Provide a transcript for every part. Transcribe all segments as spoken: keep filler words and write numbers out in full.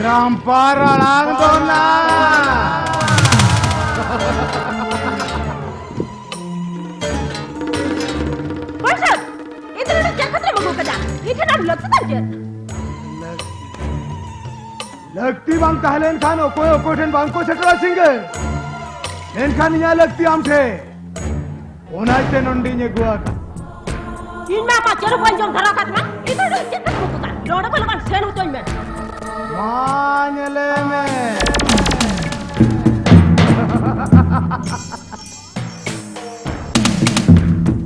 ᱪᱟᱢᱯᱟ ᱨᱟᱲᱟᱝ ᱫᱚ ᱱᱟ᱾ ᱵᱟᱹᱭᱥᱟᱹᱠᱷ, ᱤᱧ ᱫᱚ ᱱᱚᱰᱮ ᱪᱮᱫ ᱠᱷᱟᱹᱛᱤᱨᱮᱢ ᱟᱹᱜᱩ ᱠᱟᱫᱟ? ᱤᱧ ᱴᱷᱮᱱ ᱟᱢ ᱞᱟᱹᱠᱛᱤ ᱛᱟᱢ ᱪᱮᱫ? ᱞᱟᱹᱠᱛᱤ ᱵᱟᱝ ᱛᱟᱦᱮᱸ ᱞᱮᱱᱠᱷᱟᱱ ᱚᱠᱚᱭ ᱚᱠᱚᱭ ᱴᱷᱮᱱ ᱵᱟᱝ ᱠᱚ ᱥᱮᱴᱮᱨᱟ ᱥᱤᱸᱜᱟᱹᱲ᱾ ᱢᱮᱱᱠᱷᱟᱱ ᱤᱧᱟᱹᱜ ᱞᱟᱹᱠᱛᱤ ᱟᱢ ᱴᱷᱮᱱ᱾ ᱚᱱᱟᱛᱮ ᱱᱚᱸᱰᱮᱧ ᱟᱹᱜᱩ ᱟᱠᱟᱫ᱾ ᱤᱧ ᱢᱟ ᱟᱢᱟᱜ ᱪᱟᱹᱨᱩ ᱵᱟᱹᱧ ᱡᱚᱢ ᱫᱷᱟᱨᱟ ᱠᱟᱫ ᱢᱟ᱾ ᱤᱧ ᱫᱚ ᱪᱮᱫ ᱠᱟᱛᱮᱢ ᱩᱛᱩ ᱠᱟᱜ? ᱱᱚᱸᱰᱮ ᱠᱷᱚᱱ ᱞᱚᱜᱚᱱ ᱥᱮᱱ ᱦᱚᱪᱚᱧ ᱢᱮ᱾ ᱢᱟ ᱧᱮᱞᱮ ᱢᱮ᱾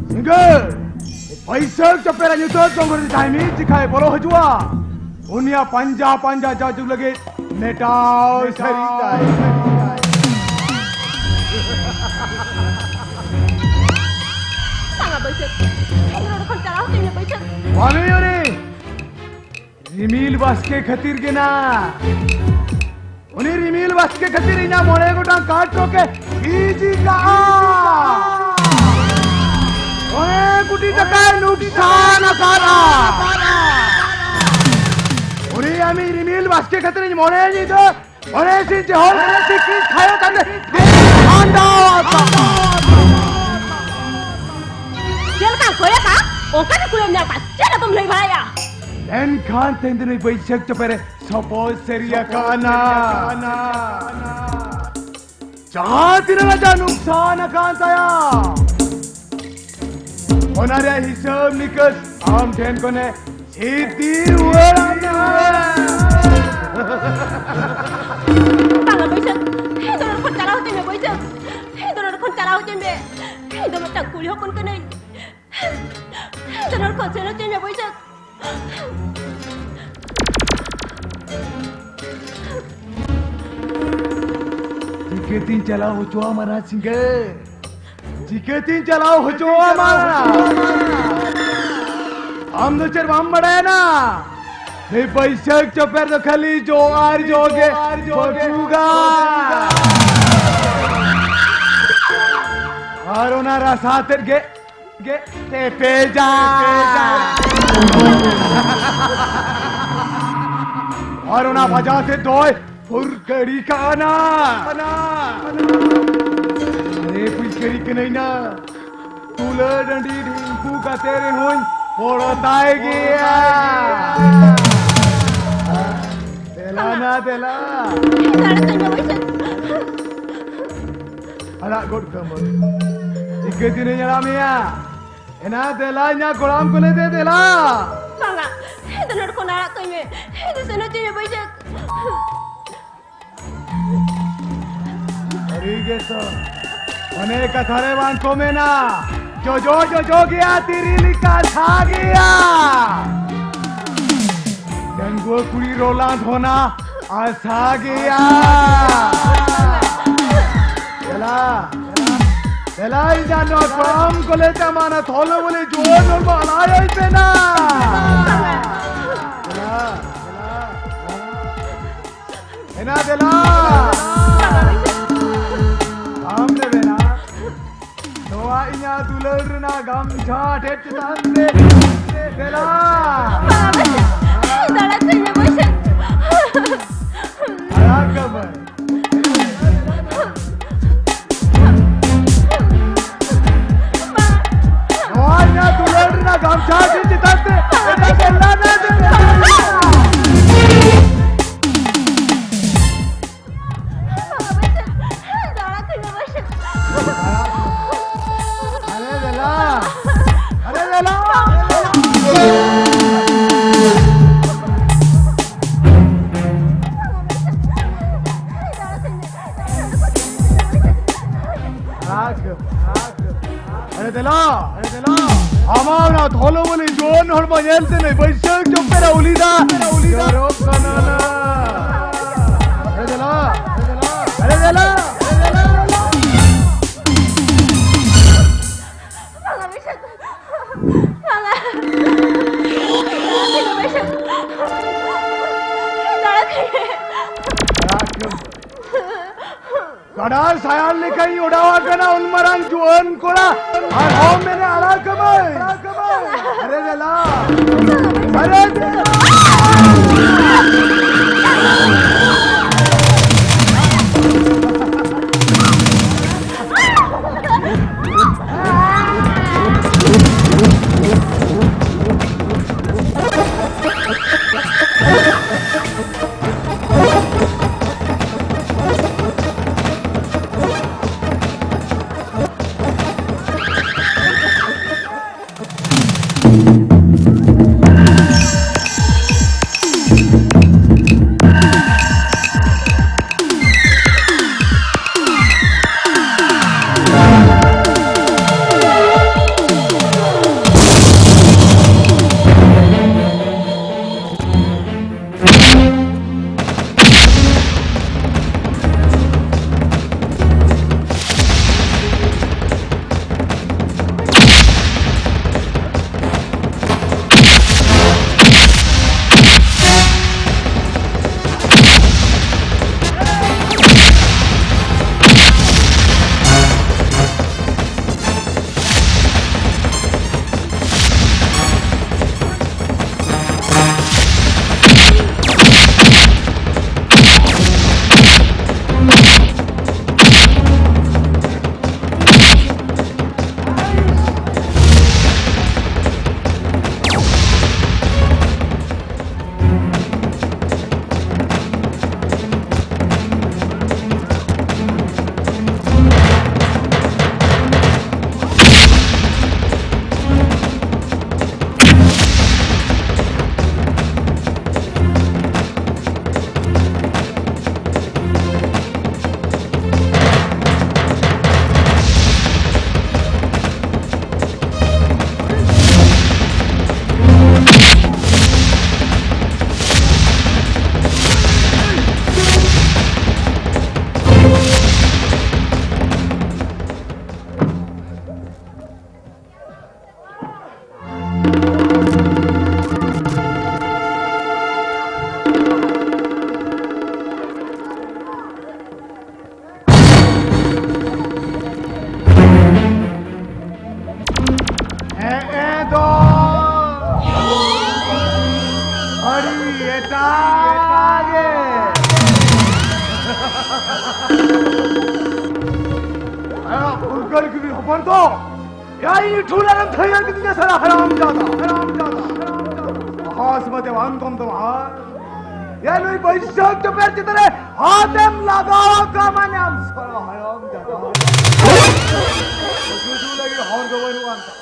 ᱥᱤᱸᱜᱟᱹᱲ, ᱵᱟᱹᱭᱥᱟᱹᱠᱷ ᱪᱚᱯᱮ ᱨᱮ ᱧᱩᱛᱟᱹᱛ ᱫᱚᱝᱜᱚᱨ ᱡᱟᱦᱟᱸᱭ ᱢᱤᱫ ᱡᱤᱠᱷᱟᱭ ᱵᱚᱞᱚ ᱦᱤᱡᱩᱜᱼᱟ, ᱩᱱᱤᱭᱟᱜ ᱯᱟᱸᱡᱟ ᱯᱟᱸᱡᱟ ᱡᱟᱡᱩᱜ ᱞᱟᱹᱜᱤᱫ ᱢᱮᱴᱟᱣ ᱥᱟᱹᱨᱤ ᱛᱟᱭ᱾ ᱵᱟᱝᱟ ᱵᱟᱹᱭᱥᱟᱹᱠᱷ, ᱤᱧ ᱱᱚᱰᱮ ᱠᱷᱚᱱ ᱪᱟᱞᱟᱣ ᱦᱚᱪᱚᱧ ᱢᱮ ᱵᱟᱹᱭᱥᱟᱹᱠᱷ᱾ ᱵᱟᱹᱱᱩᱭ ᱩᱱᱤ᱾ ᱨᱤᱢᱤᱞ ᱵᱟᱥᱠᱮ ᱠᱷᱟᱹᱛᱤᱨ ᱜᱮ ᱱᱟ᱾ ᱩᱱᱤ ᱨᱤᱢᱤᱞ ᱵᱟᱥᱠᱮ ᱠᱷᱟᱹᱛᱤᱨ ᱤᱧᱟᱹᱜ ᱢᱚᱬᱮ ᱜᱚᱴᱟᱝ ᱠᱟᱴ ᱨᱚᱠᱮ ᱵᱤᱡᱤ ᱠᱟᱜᱼᱟ᱾ ᱢᱚᱬᱮ ᱠᱳᱴᱤ ᱴᱟᱠᱟᱭ ᱱᱩᱠᱥᱟᱱ ᱟᱠᱟᱫᱼᱟ᱾ ᱩᱱᱤ ᱟᱢᱤᱡ ᱨᱤᱢᱤᱞ ᱵᱟᱥᱠᱮ ᱠᱷᱟᱹᱛᱤᱨ ᱤᱧ ᱢᱚᱬᱮ ᱧᱤᱫᱟᱹ ᱢᱚᱬᱮ ᱥᱤᱧ ᱡᱮ ᱦᱚᱲ ᱢᱚᱬᱮ ᱥᱤᱧ ᱠᱤᱥ ᱠᱷᱟᱭᱚ ᱛᱟᱱᱮ ᱫᱤᱱ ᱠᱷᱟᱸᱰᱟᱣ ᱟᱠᱟᱫᱼᱟ᱾ ᱪᱮᱫ ᱞᱮᱠᱟᱢ ᱠᱚᱭᱚᱜᱟ, ᱚᱱᱠᱟ ᱜᱮ ᱠᱩᱲᱟᱹᱢ ᱧᱟᱢᱟ᱾ ᱪᱮᱫ ᱟᱫᱚᱢ ᱞᱟᱹᱭ ᱵᱟᱲᱟᱭᱟ? ᱢᱮᱱᱠᱷᱟᱱ ᱛᱮᱦᱮᱧ ᱫᱚ ᱱᱩᱭ ᱵᱟᱹᱭᱥᱟᱹᱠᱷ ᱪᱚᱯᱮ ᱨᱮ ᱥᱚᱯᱚᱡ ᱥᱟᱹᱨᱤ ᱟᱠᱟᱱᱟ᱾ ᱡᱟᱦᱟᱸ ᱛᱤᱱᱟᱹᱜ ᱟᱡᱟᱜ ᱱᱩᱠᱥᱟᱱ ᱟᱠᱟᱱ ᱛᱟᱭᱟ, ᱚᱱᱟ ᱨᱮᱭᱟᱜ ᱦᱤᱥᱟᱹᱵ ᱱᱤᱠᱟᱹᱥ ᱟᱢ ᱴᱷᱮᱱ ᱠᱷᱚᱱᱮ ᱥᱤᱫᱷᱤ ᱨᱩᱣᱟᱹᱲ ᱟᱢᱟ᱾ ᱵᱟᱝᱟ ᱵᱟᱹᱭᱥᱟᱹᱠᱷ, ᱤᱧ ᱫᱚ ᱱᱚᱰᱮ ᱠᱷᱚᱱ ᱪᱟᱞᱟᱣ ᱦᱚᱪᱚᱧ ᱢᱮ ᱵᱟᱹᱭᱥᱟᱹᱠᱷ᱾ ᱤᱧ ᱫᱚ ᱱᱚᱰᱮ ᱠᱷᱚᱱ ᱪᱟᱞᱟᱣ ᱦᱚᱪᱚᱧ ᱢᱮ᱾ ᱤᱧ ᱫᱚ ᱢᱤᱫᱴᱟᱝ ᱠᱩᱲᱤ ᱦᱚᱯᱚᱱ ᱠᱟᱹᱱᱟᱹᱧ᱾ ᱤᱧ ᱫᱚ ᱱᱚᱰᱮ ᱠᱷᱚᱱ ᱥᱮᱱ ᱦᱚᱪᱚᱧ ᱢᱮ ᱵᱟᱹᱭᱥᱟᱹᱠᱷ᱾ ᱪᱤᱠᱟᱹᱛᱤᱧ ᱪᱟᱞᱟᱣ ᱦᱚᱪᱚᱣᱟᱢᱟ ᱨᱟᱡᱽ ᱥᱤᱝᱜᱟᱹ? ᱪᱤᱠᱟᱹᱛᱤᱧ ᱪᱟᱞᱟᱣ ᱦᱚᱪᱚᱣᱟᱢᱟ? ᱟᱢ ᱫᱚ ᱪᱮᱫ ᱵᱟᱢ ᱵᱟᱲᱟᱭᱟ ᱱᱟ? ᱱᱩᱭ ᱵᱟᱹᱭᱥᱟᱹᱠᱷ ᱪᱚᱯᱮᱨ ᱫᱚ ᱠᱷᱟᱹᱞᱤ ᱡᱚ ᱟᱨ ᱡᱚ ᱜᱮ ᱵᱟᱹᱴᱩᱜᱟ᱾ ᱟᱨ ᱚᱱᱟ ᱨᱟᱥᱟ ᱛᱮᱫ ᱜᱮ ᱜᱮ ᱛᱮᱯᱮᱡᱟ᱾ ᱟᱨ ᱚᱱᱟ ᱵᱟᱡᱟᱣ ᱥᱮᱫ ᱫᱚᱭ ᱯᱷᱩᱨᱜᱟᱹᱲᱤ ᱠᱟᱱᱟ᱾ ᱟᱨᱮ ᱯᱷᱩᱨᱜᱟᱹᱲᱤ ᱠᱟᱹᱱᱟᱹᱧ ᱱᱟ᱾ ᱛᱩᱞᱟᱹ ᱰᱟᱹᱰᱤ ᱰᱷᱤᱝᱠᱩ ᱠᱟᱛᱮ ᱨᱮᱦᱚᱸᱧ ᱯᱚᱲᱚᱛᱟᱭ ᱜᱮᱭᱟ᱾ ᱫᱮᱞᱟ ᱱᱟ, ᱫᱮᱞᱟ᱾ ᱫᱟᱲᱮ ᱛᱟᱹᱧ ᱵᱟᱹᱵᱩ ᱥᱮ᱾ ᱟᱲᱟᱜ ᱜᱚᱫ ᱠᱟᱹᱢᱟᱹᱧ᱾ ᱪᱤᱠᱟᱹ ᱫᱤᱱᱤᱧ ᱟᱲᱟᱜ ᱢᱮᱭᱟ? ᱮᱱᱟ ᱫᱮᱞᱟ, ᱤᱧᱟᱹᱜ ᱜᱚᱲᱟᱢ ᱠᱚᱞᱮ ᱫᱮ ᱫᱮᱞᱟ᱾ ᱵᱟᱝᱟ, ᱤᱧ ᱫᱚ ᱱᱚᱰᱮ ᱠᱷᱚᱱ ᱟᱲᱟᱜ ᱠᱟᱹᱧ ᱢᱮ᱾ ᱤᱧ ᱫᱚ ᱥᱮᱱᱚᱜ ᱪᱚᱭ ᱢᱮ ᱵᱟᱹᱭᱥᱟᱹᱠᱷ᱾ ᱥᱟᱹᱨᱤ ᱜᱮ ᱛᱚ, ᱚᱱᱮ ᱠᱟᱛᱷᱟ ᱨᱮ ᱵᱟᱝ ᱠᱚ ᱢᱮᱱᱟ, ᱡᱚᱡᱚ ᱡᱚᱡᱚ ᱜᱮᱭᱟ ᱛᱤᱨᱤ ᱞᱮᱠᱟ ᱥᱟ ᱜᱮᱭᱟ᱾ ᱰᱟᱺᱜᱩᱣᱟᱹ ᱠᱩᱲᱤ ᱨᱚᱞᱟᱱ ᱦᱚᱱᱟ ᱟᱥᱟ ᱜᱮᱭᱟ᱾ ᱫᱮᱞᱟ, ᱫᱮᱞᱟ, ᱤᱧ ᱫᱚ ᱱᱚᱣᱟ ᱠᱚᱲᱟᱢ ᱠᱚᱞᱮ ᱛᱟᱢᱟᱱᱟ ᱛᱷᱚᱞᱚ ᱵᱚᱞᱮ ᱡᱳᱨ ᱱᱚᱨᱢᱟ ᱟᱞᱟᱭ ᱯᱮᱱᱟ᱾ ᱫᱮᱞᱟ, ᱫᱮᱞᱟ᱾ ᱮᱱᱟ ᱫᱮᱞᱟ᱾ ᱟᱢ ᱨᱮ ᱵᱮᱱᱟ᱾ ᱱᱚᱣᱟ ᱤᱧᱟᱹᱜ ᱫᱩᱞᱟᱹᱲ ᱨᱮᱱᱟᱜ ᱜᱟᱢᱪᱷᱟ ᱴᱷᱮᱡ ᱪᱮᱛᱟᱱ ᱨᱮ ᱫᱮᱞᱟ᱾ ᱫᱟᱲᱟ ᱛᱮ ᱧᱟᱢᱟᱭ ᱥᱮ᱾ ᱟᱲᱟᱜ ᱠᱟᱹᱢᱟᱹᱧ᱾ ᱱᱚᱣᱟ ᱤᱧᱟᱹᱜ ᱫᱩᱞᱟᱹᱲ ᱨᱮᱱᱟᱜ ᱜᱟᱢᱪᱷᱟ ᱴᱷᱮᱡ ᱪᱮᱛᱟᱱ ᱛᱮ ᱫᱮᱞᱟ, ᱫᱮᱞᱟ, ᱫᱮᱞᱟ᱾ ᱟᱨᱮ ᱫᱮᱞᱟ! ᱟᱨᱮ ᱫᱮᱞᱟ! ᱟᱨᱮ ᱫᱮᱞᱟ! ᱟᱢᱟᱜ ᱚᱱᱟ ᱫᱷᱚᱞᱚ ᱵᱚᱞᱮ ᱡᱩᱣᱟᱹᱱ ᱦᱚᱲᱢᱚ ᱧᱮᱞ ᱛᱮ ᱱᱩᱭ ᱵᱟᱹᱭᱥᱟᱹᱠᱷ ᱪᱚᱯᱮ ᱨᱮ ᱩᱞᱤ ᱫᱟ, ᱩᱞᱤ ᱫᱟ᱾ ᱡᱚᱨᱚᱜ ᱠᱟᱱᱟ ᱱᱟ᱾ ᱟᱨᱮ ᱫᱮᱞᱟ, ᱟᱨᱮ ᱫᱮᱞᱟ, ᱟᱨᱮ ᱫᱮᱞᱟ, ᱟᱨᱮ ᱫᱮᱞᱟ᱾ ᱵᱟᱝᱟ ᱵᱟᱹᱭᱥᱟᱹᱠᱷ, ᱵᱟᱝᱟ᱾ ᱵᱟᱹᱭᱥᱟᱹᱠᱷ, ᱫᱟᱲᱟ ᱠᱟᱹᱧ ᱢᱮ᱾ ᱠᱟᱰᱟ ᱥᱟᱭᱟᱱ ᱞᱮᱠᱟᱧ ᱚᱰᱟᱣ ᱟᱠᱟᱱᱟ ᱩᱱ ᱢᱟᱨᱟᱝ ᱡᱩᱣᱟᱹᱱ ᱠᱚᱲᱟ, ᱟᱨᱦᱚᱸ ᱢᱮᱱᱮ ᱟᱲᱟᱜ ᱠᱟᱹᱢᱟᱹᱧ᱾ ᱟᱨᱮ ᱫᱮᱞᱟ, ᱟᱨᱮ ᱫᱮᱞᱟ᱾ ᱮ ᱫᱚ ᱟᱹᱰᱤ ᱮᱴᱟᱜ ᱜᱮ᱾ ᱟᱭᱟᱜ ᱯᱷᱩᱨᱜᱟᱹᱞ ᱜᱤᱫᱽᱨᱟᱹ ᱦᱚᱯᱚᱱ ᱫᱚ ᱮᱭ ᱴᱷᱩᱞᱟᱨᱮᱢ ᱛᱷᱟᱹᱭᱟᱹ ᱠᱤᱫᱤᱧᱟ, ᱥᱟᱞᱟ ᱦᱟᱨᱟᱢ ᱡᱟᱫᱟ, ᱦᱟᱨᱟᱢ ᱡᱟᱫᱟ, ᱦᱟᱨᱟᱢ ᱡᱟᱫᱟ᱾ ᱦᱟᱸᱥ ᱵᱟᱫᱮ ᱵᱟᱝ ᱫᱚᱢ ᱫᱚ ᱦᱟᱸ᱾ ᱭᱟ ᱱᱩᱭ ᱵᱟᱹᱭᱥᱟᱹᱠᱷ ᱪᱚᱯᱮᱨ ᱪᱮᱛᱟᱱ ᱨᱮ ᱦᱟᱛᱮᱢ ᱞᱟᱜᱟᱣ ᱟᱠᱟᱫ ᱢᱟᱱᱮ ᱟᱢ ᱥᱟᱞᱟ ᱦᱟᱨᱟᱢ ᱡᱟᱫᱟ᱾ ᱡᱩᱡᱩ ᱞᱟᱹᱜᱤᱫ ᱦᱚᱲ ᱫᱚ ᱵᱟᱹᱱᱩᱜ ᱟᱱ ᱛᱟᱢᱟ᱾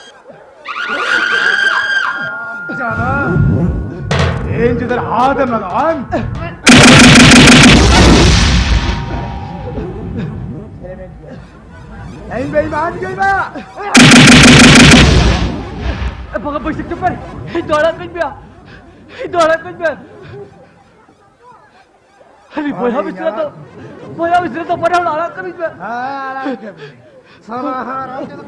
ᱡᱟᱫᱟ, ᱤᱧ ᱪᱮᱛᱟᱱ ᱨᱮ ᱦᱟᱛᱮᱢ ᱞᱟᱜᱟᱣ ᱟᱢ᱾ ᱤᱧ ᱵᱮᱭᱤᱢᱟᱱ ᱜᱮ ᱵᱟ᱾ ᱮ ᱵᱟᱝᱟ ᱵᱟᱹᱭᱥᱟᱹᱠᱷ ᱪᱚᱯᱮᱨ, ᱤᱧ ᱫᱚ ᱟᱲᱟᱜ ᱠᱟᱹᱧ ᱯᱮ, ᱤᱧ ᱫᱚ ᱟᱲᱟᱜ ᱠᱟᱹᱧ ᱯᱮ᱾ ᱟᱹᱞᱤᱧ ᱵᱚᱭᱦᱟ ᱢᱤᱥᱨᱟ ᱫᱚ, ᱵᱚᱭᱦᱟ ᱢᱤᱥᱨᱟ ᱫᱚ ᱵᱟᱱᱟ ᱦᱚᱲ ᱟᱲᱟᱜ ᱠᱟᱹᱞᱤᱧ ᱯᱮ᱾ ᱦᱮᱸ, ᱟᱲᱟᱜ ᱠᱟᱹᱞᱤᱧ ᱯᱮ᱾ ᱥᱟᱞᱟ ᱦᱟᱨᱟᱢ ᱡᱟᱫᱟ᱾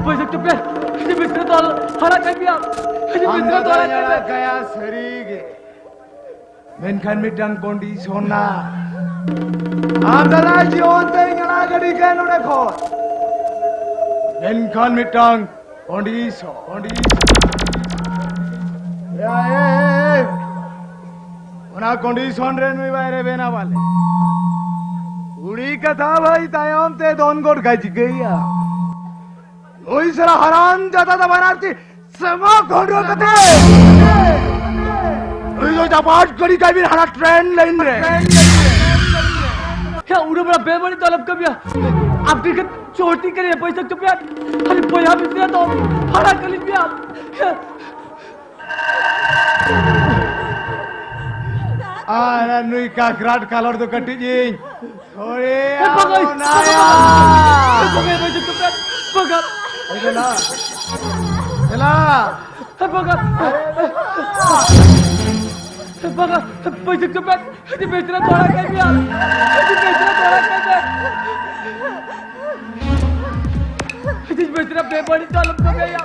ᱵᱟᱹᱭᱥᱟᱹᱠᱷ ᱪᱚᱯᱮ, ᱤᱧ ᱢᱤᱥᱨᱟ ᱫᱚ ᱟᱲᱟᱜ ᱠᱟᱭ ᱯᱮᱭᱟ᱾ ᱤᱧ ᱟᱢ ᱢᱤᱥᱨᱟ ᱫᱚ ᱫᱟᱫᱟᱧ ᱟᱲᱟᱜ ᱠᱟᱭ ᱟᱲᱟᱜ ᱯᱮ᱾ ᱠᱟᱭᱟ ᱥᱟᱹᱨᱤ ᱜᱮ, ᱢᱮᱱᱠᱷᱟᱱ ᱢᱤᱫᱴᱟᱝ ᱠᱚᱱᱰᱤᱥᱚᱱ ᱱᱟ᱾ ᱟᱢ ᱫᱟᱫᱟ ᱡᱤᱭᱚᱱ ᱛᱮᱧ ᱟᱲᱟᱜ ᱜᱟᱹᱰᱤ ᱠᱟᱭᱟ ᱱᱚᱰᱮ ᱠᱷᱚᱱ, ᱢᱮᱱᱠᱷᱟᱱ ᱢᱤᱫᱴᱟᱝ ᱠᱚᱱᱰᱤᱥᱚᱱ, ᱠᱚᱱᱰᱤᱥᱚᱱ᱾ ᱮ, ᱮ, ᱮ, ᱮ᱾ ᱚᱱᱟ ᱠᱚᱱᱰᱤᱥᱚᱱ ᱨᱮ ᱱᱩᱭ ᱵᱟᱭ ᱨᱮᱵᱮᱱᱟ ᱵᱟᱞᱮ᱾ ᱠᱩᱲᱤ ᱠᱟᱛᱷᱟ ᱵᱷᱟᱹᱭ ᱛᱟᱭᱚᱢ ᱛᱮ ᱫᱚᱱ ᱜᱚᱫ ᱠᱟᱭ ᱪᱤᱠᱟᱹᱭᱟ? ᱱᱩᱭ ᱥᱟᱞᱟ ᱦᱟᱨᱟᱢ ᱡᱟᱫᱟ ᱫᱚ ᱵᱟᱱᱟᱨ ᱛᱤ ᱥᱮᱢᱟ ᱠᱷᱚᱸᱰᱨᱚ ᱠᱟᱛᱮ ᱱᱩᱭ ᱫᱚ ᱪᱟᱯᱟᱫ ᱜᱟᱹᱰᱤ ᱠᱟᱭ ᱵᱤᱱ ᱦᱟᱱᱟ ᱴᱨᱮᱱ ᱞᱟᱭᱤᱱ ᱨᱮ᱾ ᱦᱮᱸ, ᱩᱱᱟᱹᱜ ᱵᱮᱲᱟ ᱵᱮᱵᱟᱹᱲᱤᱡ ᱫᱚ ᱟᱞᱚᱢ ᱠᱟᱹᱢᱤᱭᱟ᱾ ᱟᱯᱱᱤ ᱠᱷᱟᱱ ᱪᱳᱴᱤ ᱠᱟᱨᱮ ᱯᱚᱭᱥᱟ ᱪᱚᱯᱮᱭᱟ᱾ ᱟᱨ ᱵᱚᱭᱦᱟ ᱢᱤᱥᱨᱟ ᱫᱚ ᱦᱟᱨᱟ ᱠᱟᱹᱞᱤᱧ ᱯᱮᱭᱟ᱾ ᱟᱨ ᱱᱩᱭ ᱠᱟᱠᱨᱟᱴ ᱠᱟᱞᱚᱴ ᱫᱚ ᱠᱟᱹᱴᱤᱡ ᱤᱧ ᱛᱷᱚᱲᱮ ᱦᱮᱸ, ᱵᱟᱝᱟ, ᱟᱢᱚᱱᱟᱭᱟ᱾ ᱵᱟᱝᱟ, ᱵᱟᱝᱟ, ᱵᱟᱝᱟ᱾ ᱮ ᱫᱮᱞᱟ, ᱫᱮᱞᱟ᱾ ᱦᱮᱸ, ᱵᱟᱝᱟ᱾ ᱦᱮᱸ, ᱵᱟᱝᱟ, ᱵᱟᱹᱭᱥᱟᱹᱠᱷ ᱪᱚᱯᱮ, ᱟᱹᱰᱤ ᱵᱮᱥ ᱨᱮ ᱫᱚᱦᱲᱟ ᱠᱟᱭ ᱯᱮᱭᱟ᱾ ᱟᱹᱰᱤ ᱵᱮᱥ ᱵᱟᱹᱲᱤᱡ ᱫᱚ ᱟᱞᱚᱢ ᱠᱟᱹᱢᱤᱭᱟ᱾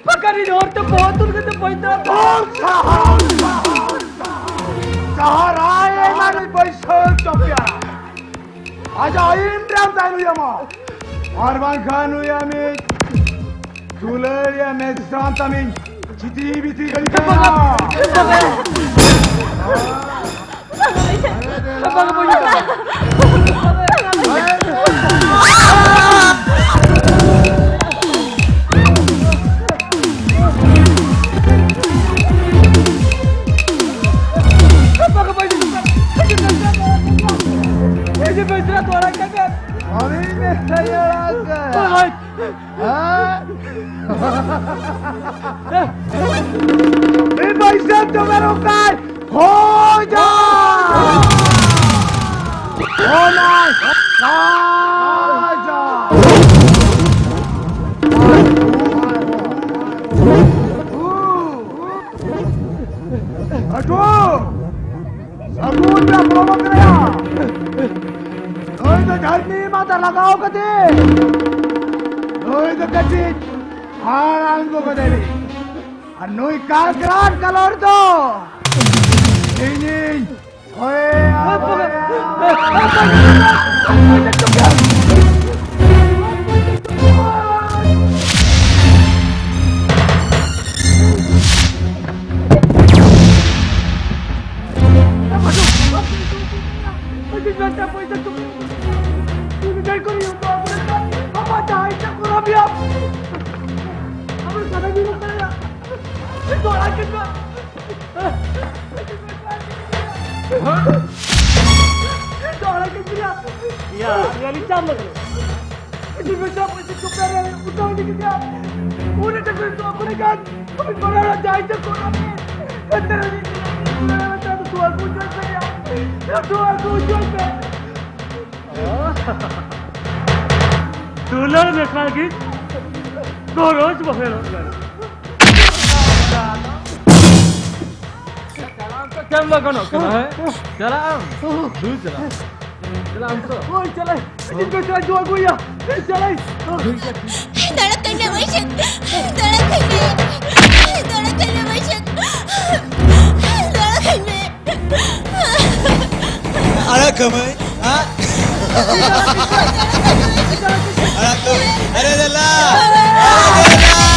ᱯᱟᱠᱟᱨᱤ ᱦᱚᱲ ᱛᱮ ᱵᱚᱦᱚᱛ ᱫᱩᱨ ᱠᱟᱛᱮ ᱯᱚᱭᱥᱟ ᱦᱚᱲ ᱥᱟᱦᱟᱨ, ᱥᱟᱦᱟᱨ, ᱥᱟᱦᱟᱨ ᱟᱭ ᱢᱟᱱᱮ ᱵᱟᱹᱭᱥᱟᱹᱣ ᱪᱚᱯᱮᱭᱟ᱾ ᱟᱡᱟᱜ ᱟᱭᱤᱱ ᱨᱮ ᱟᱢ ᱛᱟᱦᱮᱱ ᱦᱩᱭ ᱟᱢᱟ᱾ ᱟᱨ ᱵᱟᱝᱠᱷᱟᱱ ᱱᱩᱭ ᱟᱢᱤᱡ ᱫᱩᱞᱟᱹᱲᱤᱭᱟᱹ ᱢᱮᱥᱨᱟᱢ ᱛᱟᱢᱤᱧ ᱪᱤᱛᱤ ᱵᱤᱛᱤ ᱜᱟᱹᱰᱤ ᱠᱟᱱᱟ᱾ ᱟᱹᱰᱤ ᱵᱮᱥ ᱨᱮ ᱛᱚᱲᱟ ᱠᱟᱛᱮ᱾ ᱟᱹᱰᱤ ᱵᱮᱥ ᱨᱮ ᱛᱚᱲᱟ ᱠᱟᱛᱮ᱾ ᱦᱮᱸ? ᱮ ᱵᱷᱟᱭ ᱥᱟᱦᱟᱵ, ᱛᱚᱢᱮ ᱨᱚᱠᱟᱭ ᱦᱳ ᱡᱟ! ᱦᱳ ᱢᱟᱭ ᱜᱚᱰ! ᱦᱟᱹᱴᱩ! ᱥᱟᱹᱜᱩᱱ ᱵᱮᱲᱟ ᱯᱚᱞᱚᱢ ᱠᱟᱱᱟ᱾ ᱱᱩᱭ ᱫᱚ ᱡᱷᱟᱹᱨᱱᱤ ᱢᱟᱛᱟ ᱞᱟᱜᱟᱣ ᱠᱟᱛᱮ, ᱱᱩᱭ ᱫᱚ ᱠᱟᱹᱴᱤᱡ ᱦᱟᱲᱟᱢ ᱜᱚᱜᱚ ᱫᱟᱲᱮ᱾ ᱟᱨ ᱱᱩᱭ ᱠᱟᱞ ᱠᱨᱟᱴ ᱠᱟᱞᱚᱨ ᱫᱚ ᱤᱧᱤᱧ ᱥᱚᱭᱮ᱾ ᱭᱟ, ᱭᱟ, ᱞᱤᱧ ᱪᱟᱞᱟᱜ ᱠᱟᱱᱟ᱾ ᱫᱩᱞᱟᱹᱲ ᱢᱮᱥᱟ ᱜᱮ ᱜᱚᱨᱚᱡᱽ ᱵᱚᱦᱮᱞᱚᱜ ᱠᱟᱱᱟ᱾ ᱪᱟᱞᱟᱜ ᱟᱢ ᱛᱚ, ᱪᱮᱫ ᱮᱢ ᱞᱟᱜᱟᱱᱚᱜ ᱠᱟᱱᱟ, ᱦᱮᱸ? ᱪᱟᱞᱟᱜ ᱟᱢ? ᱫᱩ ᱪᱟᱞᱟᱜ ᱟᱢ᱾ ᱪᱟᱞᱟᱜ ᱟᱢ ᱛᱚ? ᱦᱳᱭ, ᱪᱟᱞᱟᱜ ᱟᱹᱧ᱾ ᱤᱧ ᱫᱚ ᱪᱟᱞᱟᱜ ᱟᱹᱧ, ᱡᱚᱦᱟᱨ ᱜᱚ ᱭᱟ᱾ ᱪᱟᱞᱟᱜ ᱟᱹᱧ᱾ ᱫᱩ ᱪᱟᱞᱟᱜ ᱟᱢ᱾ ᱫᱟᱲᱟ ᱠᱟᱹᱧ ᱢᱮ ᱢᱟᱹᱭ ᱥᱮᱫ᱾ ᱫᱟᱲᱟ ᱠᱟᱹᱧ ᱢᱮ᱾ ᱫᱟᱲᱟ ᱠᱟᱹᱧ ᱢᱮ ᱢᱟᱹᱭ ᱥᱮᱫ᱾ ᱫᱟᱲᱟ ᱠᱟᱹᱧ ᱢᱮ᱾ ᱟᱲᱟᱜ ᱠᱟᱹᱢᱟᱹᱧ, ᱦᱮᱸ? ᱟᱲᱟᱜ ᱠᱟᱹᱢᱟᱹᱧ᱾ ᱟᱨᱮ ᱫᱮᱞᱟ᱾ ᱟᱨᱮ ᱫᱮᱞᱟ᱾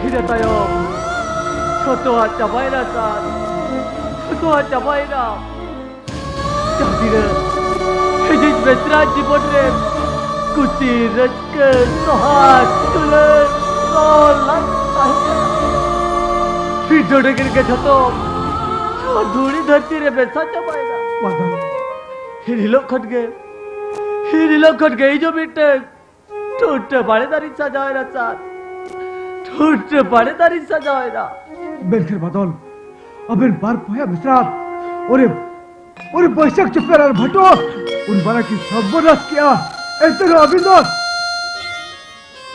ᱤᱱᱟᱹ ᱛᱟᱭᱚᱢ ᱡᱷᱚᱛᱚᱣᱟᱜ ᱪᱟᱵᱟᱭᱮᱱᱟ ᱥᱟᱨ, ᱡᱷᱚᱛᱚᱣᱟᱜ ᱪᱟᱵᱟᱭᱮᱱᱟ᱾ ᱡᱟᱦᱟᱸ ᱛᱤᱱᱟᱹᱜ ᱦᱤᱸᱡᱤᱫ ᱢᱮᱥᱨᱟ ᱡᱤᱵᱚᱱ ᱨᱮ ᱠᱩᱥᱤ, ᱨᱟᱹᱥᱠᱟᱹ, ᱥᱚᱦᱟᱜ, ᱫᱩᱞᱟᱹᱲ, ᱨᱚᱲ, ᱞᱟᱸᱫᱟ ᱛᱟᱦᱮᱸ ᱠᱟᱱᱟ, ᱢᱤᱫ ᱰᱚᱸᱰᱮᱠ ᱨᱮᱜᱮ ᱡᱷᱚᱛᱚ ᱱᱚᱣᱟ ᱫᱷᱩᱲᱤ ᱫᱷᱟᱹᱨᱛᱤ ᱨᱮ ᱢᱮᱥᱟ ᱪᱟᱵᱟᱭᱮᱱᱟ᱾ ᱵᱟᱫᱚᱞ, ᱦᱤᱱ ᱦᱤᱞᱳᱜ ᱠᱷᱚᱱ ᱜᱮ, ᱦᱤᱱ ᱦᱤᱞᱳᱜ ᱠᱷᱚᱱ ᱜᱮ ᱤᱧ ᱦᱚᱸ ᱢᱤᱫᱴᱟᱹᱝ ᱴᱷᱩᱱᱴᱟᱹ ᱵᱟᱲᱮ ᱫᱟᱨᱮᱧ ᱥᱟᱡᱟᱣᱮᱱᱟ ᱥᱟᱨ, ᱴᱷᱩᱱᱴᱟᱹ ᱵᱟᱲᱮ ᱫᱟᱨᱮᱧ ᱥᱟᱡᱟᱣᱮᱱᱟ᱾ ᱢᱮᱱᱠᱷᱟᱱ ᱵᱟᱫᱚᱞ, ᱟᱵᱮᱱ ᱵᱟᱨ ᱵᱚᱭᱦᱟ ᱢᱤᱥᱨᱟ ᱚᱱᱮ, ᱚᱱᱮ ᱵᱟᱹᱭᱥᱟᱹᱠᱷ ᱪᱟᱯᱮ ᱟᱨ ᱵᱷᱟᱴᱳ ᱩᱱ ᱵᱟᱱᱟ ᱠᱤᱱ ᱥᱚᱨᱵᱚᱱᱟᱥ ᱠᱮᱜᱼᱟ᱾ ᱮᱱᱛᱮ ᱨᱮᱦᱚᱸ ᱟᱹᱵᱤᱱ ᱫᱚ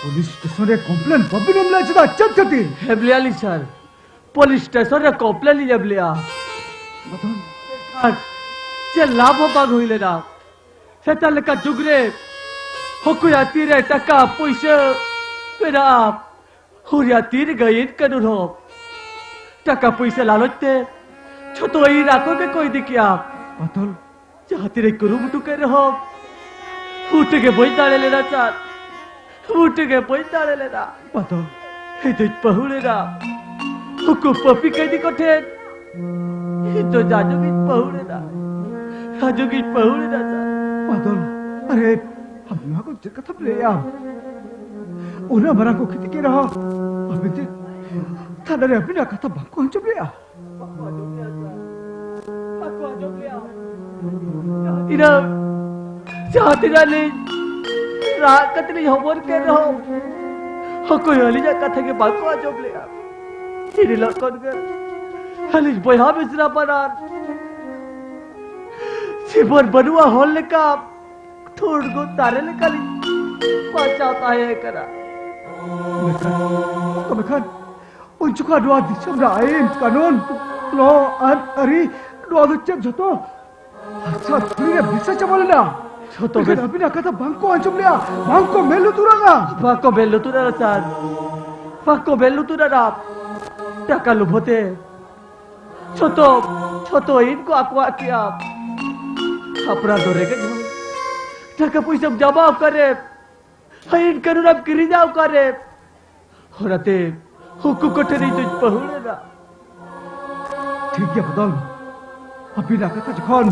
ᱯᱩᱞᱤᱥ ᱥᱴᱮᱥᱚᱱ ᱨᱮ ᱠᱚᱢᱯᱞᱮᱱ ᱵᱟᱵᱤᱱ ᱮᱢ ᱞᱮᱫᱼᱟ ᱪᱮᱫᱟᱜ? ᱪᱮᱫ ᱠᱷᱟᱹᱛᱤᱨ? ᱮᱢ ᱞᱮᱜᱼᱟ ᱞᱤᱧ ᱥᱟᱨ, ᱯᱩᱞᱤᱥ ᱥᱴᱮᱥᱚᱱ ᱨᱮ ᱠᱚᱢᱯᱞᱮᱱ ᱞᱤᱧ ᱮᱢ ᱞᱮᱜᱼᱟ᱾ ᱵᱟᱫᱚᱞ, ᱟᱨ ᱪᱮᱫ ᱞᱟᱵᱷ ᱦᱚᱸ ᱵᱟᱝ ᱦᱩᱭ ᱞᱮᱱᱟ᱾ ᱱᱮᱛᱟᱨ ᱞᱮᱠᱟ ᱡᱩᱜᱽ ᱨᱮ ᱚᱠᱚᱭᱟᱜ ᱛᱤᱨᱮ ᱴᱟᱠᱟ ᱯᱩᱭᱥᱟᱹ ᱢᱮᱱᱟᱜᱼᱟ, ᱩᱱᱤᱭᱟᱜ ᱛᱤ ᱨᱮᱜᱮ ᱟᱹᱭᱤᱱ ᱠᱟᱹᱱᱩᱱ ᱦᱚᱸ᱾ ᱴᱟᱠᱟ ᱯᱩᱭᱥᱟᱹ ᱞᱟᱞᱚᱪ ᱛᱮ ᱡᱷᱚᱛᱚ ᱟᱹᱭᱤᱱ ᱟᱠᱚ ᱜᱮᱠᱚ ᱤᱫᱤ ᱠᱮᱜᱼᱟ᱾ ᱵᱟᱫᱚᱞ, ᱡᱟᱦᱟᱸ ᱛᱤᱱᱟᱹᱧ ᱠᱩᱨᱩᱢᱩᱴᱩ ᱠᱮᱫ ᱨᱮᱦᱚᱸ, ᱩᱱ ᱛᱮᱜᱮ ᱵᱟᱹᱧ ᱫᱟᱲᱮ ᱞᱮᱱᱟ ᱪᱟᱸᱫ, ᱩᱱ ᱛᱮᱜᱮ ᱵᱟᱹᱧ ᱫᱟᱲᱮ ᱞᱮᱱᱟ᱾ ᱵᱟᱫᱚᱞ, ᱤᱧ ᱫᱚᱧ ᱯᱟᱹᱦᱩᱲ ᱮᱱᱟ ᱩᱱᱠᱩ ᱯᱟᱹᱯᱤ ᱠᱟᱹᱭᱫᱤ ᱠᱚ ᱴᱷᱮᱱ᱾ ᱤᱧ ᱫᱚ ᱡᱟᱡᱩᱜ ᱤᱧ ᱯᱟᱹᱦᱩᱲ ᱮᱱᱟ, ᱡᱟᱡᱩᱜ ᱤᱧ ᱯᱟᱹᱦᱩᱲ ᱮᱱᱟ ᱪᱟᱸᱫ᱾ ᱵᱟᱫᱚᱞ, ᱟᱨᱮ, ᱟᱢ ᱱᱚᱣᱟ ᱠᱚ ᱪᱮᱫ ᱠᱟᱛᱷᱟᱢ ᱞᱟᱹᱭᱮᱜᱼᱟ? ᱩᱱᱟᱹᱜ ᱢᱟᱨᱟᱝ ᱠᱚ ᱠᱷᱤᱛᱤ ᱠᱮᱫ ᱨᱮᱦᱚᱸ ᱟᱵᱮᱱ ᱪᱮᱫ ᱛᱷᱟᱱᱟ ᱨᱮ ᱟᱹᱵᱤᱱᱟᱜ ᱠᱟᱛᱷᱟ ᱵᱟᱝᱠᱚ ᱟᱸᱡᱚᱢ ᱞᱮᱜᱼᱟ? ᱵᱟᱠᱚ ᱟᱸᱡᱚᱢ ᱞᱮᱜᱼᱟ᱾ ᱵᱟᱠᱚ ᱟᱸᱡᱚᱢ ᱞᱮᱜᱼᱟ᱾ ᱡᱟᱦᱟᱸ ᱛᱤᱱᱟᱹᱜ, ᱡᱟᱦᱟᱸ ᱛᱤᱱᱟᱹᱜ ᱞᱤᱧ ᱨᱟᱜ ᱠᱟᱛᱮ ᱞᱤᱧ ᱦᱚᱵᱚᱨ ᱠᱮᱫ ᱨᱮᱦᱚᱸ, ᱚᱠᱚᱭ ᱦᱚᱸ ᱟᱹᱞᱤᱧᱟᱜ ᱠᱟᱛᱷᱟ ᱜᱮ ᱵᱟᱠᱚ ᱟᱸᱡᱚᱢ ᱞᱮᱜᱼᱟ᱾ ᱤᱱ ᱦᱤᱞᱳᱜ ᱠᱷᱚᱱ ᱜᱮ ᱟᱹᱞᱤᱧ ᱵᱚᱭᱦᱟ ᱢᱤᱥᱨᱟ ᱵᱟᱱᱟᱨ ᱡᱤᱵᱚᱱ ᱵᱟᱹᱱᱩᱜᱼᱟ ᱦᱚᱲ ᱞᱮᱠᱟ, ᱴᱷᱩᱲᱜᱩ ᱫᱟᱨᱮ ᱞᱮᱠᱟᱞᱤᱧ ᱵᱟᱧᱪᱟᱣ ᱛᱟᱦᱮᱸ ᱠᱟᱱᱟ᱾ ᱢᱮᱱᱠᱷᱟᱱ, ᱢᱮᱱᱠᱷᱟᱱ ᱩᱱ ᱡᱚᱠᱷᱟᱱ ᱱᱚᱣᱟ ᱫᱤᱥᱚᱢ ᱨᱮ ᱟᱹᱭᱤᱱ, ᱠᱟᱹᱱᱩᱱ, law and ᱟᱹᱨᱤ, ᱱᱚᱣᱟ ᱫᱚ ᱪᱮᱫ ᱡᱷᱚᱛᱚ ᱦᱟᱥᱟ ᱫᱷᱩᱲᱤ ᱨᱮ ᱢᱮᱥᱟ ᱪᱟᱵᱟ ᱞᱮᱱᱟ? ᱡᱷᱚᱛᱚ ᱢᱮᱱᱠᱷᱟᱱ ᱢᱮᱥ- ᱟᱹᱵᱤᱱᱟᱜ ᱠᱟᱛᱷᱟ ᱵᱟᱝ ᱠᱚ ᱟᱸᱡᱚᱢ ᱞᱮᱜᱼᱟ, ᱵᱟᱝ ᱠᱚ ᱢᱮᱫ ᱞᱩᱛᱩᱨᱟᱜᱼᱟ᱾ ᱵᱟᱠᱚ ᱢᱮᱫ ᱞᱩᱛᱩᱨᱟᱜᱼᱟ ᱥᱟᱨ, ᱵᱟᱠᱚ ᱢᱮᱫ ᱞᱩᱛᱩᱨᱟᱜᱼᱟ᱾ ᱴᱟᱠᱟ ᱞᱩᱵᱷᱚ ᱛᱮ ᱡᱷᱚᱛᱚ, ᱡᱷᱚᱛᱚ ᱟᱹᱭᱤᱱ ᱠᱚ ᱟᱠᱚᱣᱟᱜ ᱠᱮᱜᱼᱟ᱾ ᱟᱯᱱᱟᱨ ᱫᱚ ᱨᱮᱸᱜᱮᱡ ᱦᱚᱲ, ᱴᱟᱠᱟ ᱯᱩᱭᱥᱟᱹᱢ ᱡᱟᱢᱟ ᱚᱠᱟᱨᱮ? ᱟᱹᱭᱤᱱ ᱠᱟᱹᱱᱩᱱᱮᱢ ᱠᱤᱨᱤᱧᱟ ᱚᱠᱟᱨᱮ? ᱚᱱᱟᱛᱮ ᱩᱱᱠᱩ ᱠᱚᱴᱷᱮᱱ ᱤᱧ ᱫᱩᱧ ᱯᱟᱹᱦᱩᱲ ᱮᱱᱟ᱾ ᱴᱷᱤᱠ ᱜᱮᱭᱟ ᱵᱚᱫᱚᱞ, ᱟᱹᱵᱤᱱᱟᱜ ᱠᱟᱛᱷᱟ ᱡᱚᱠᱷᱚᱱ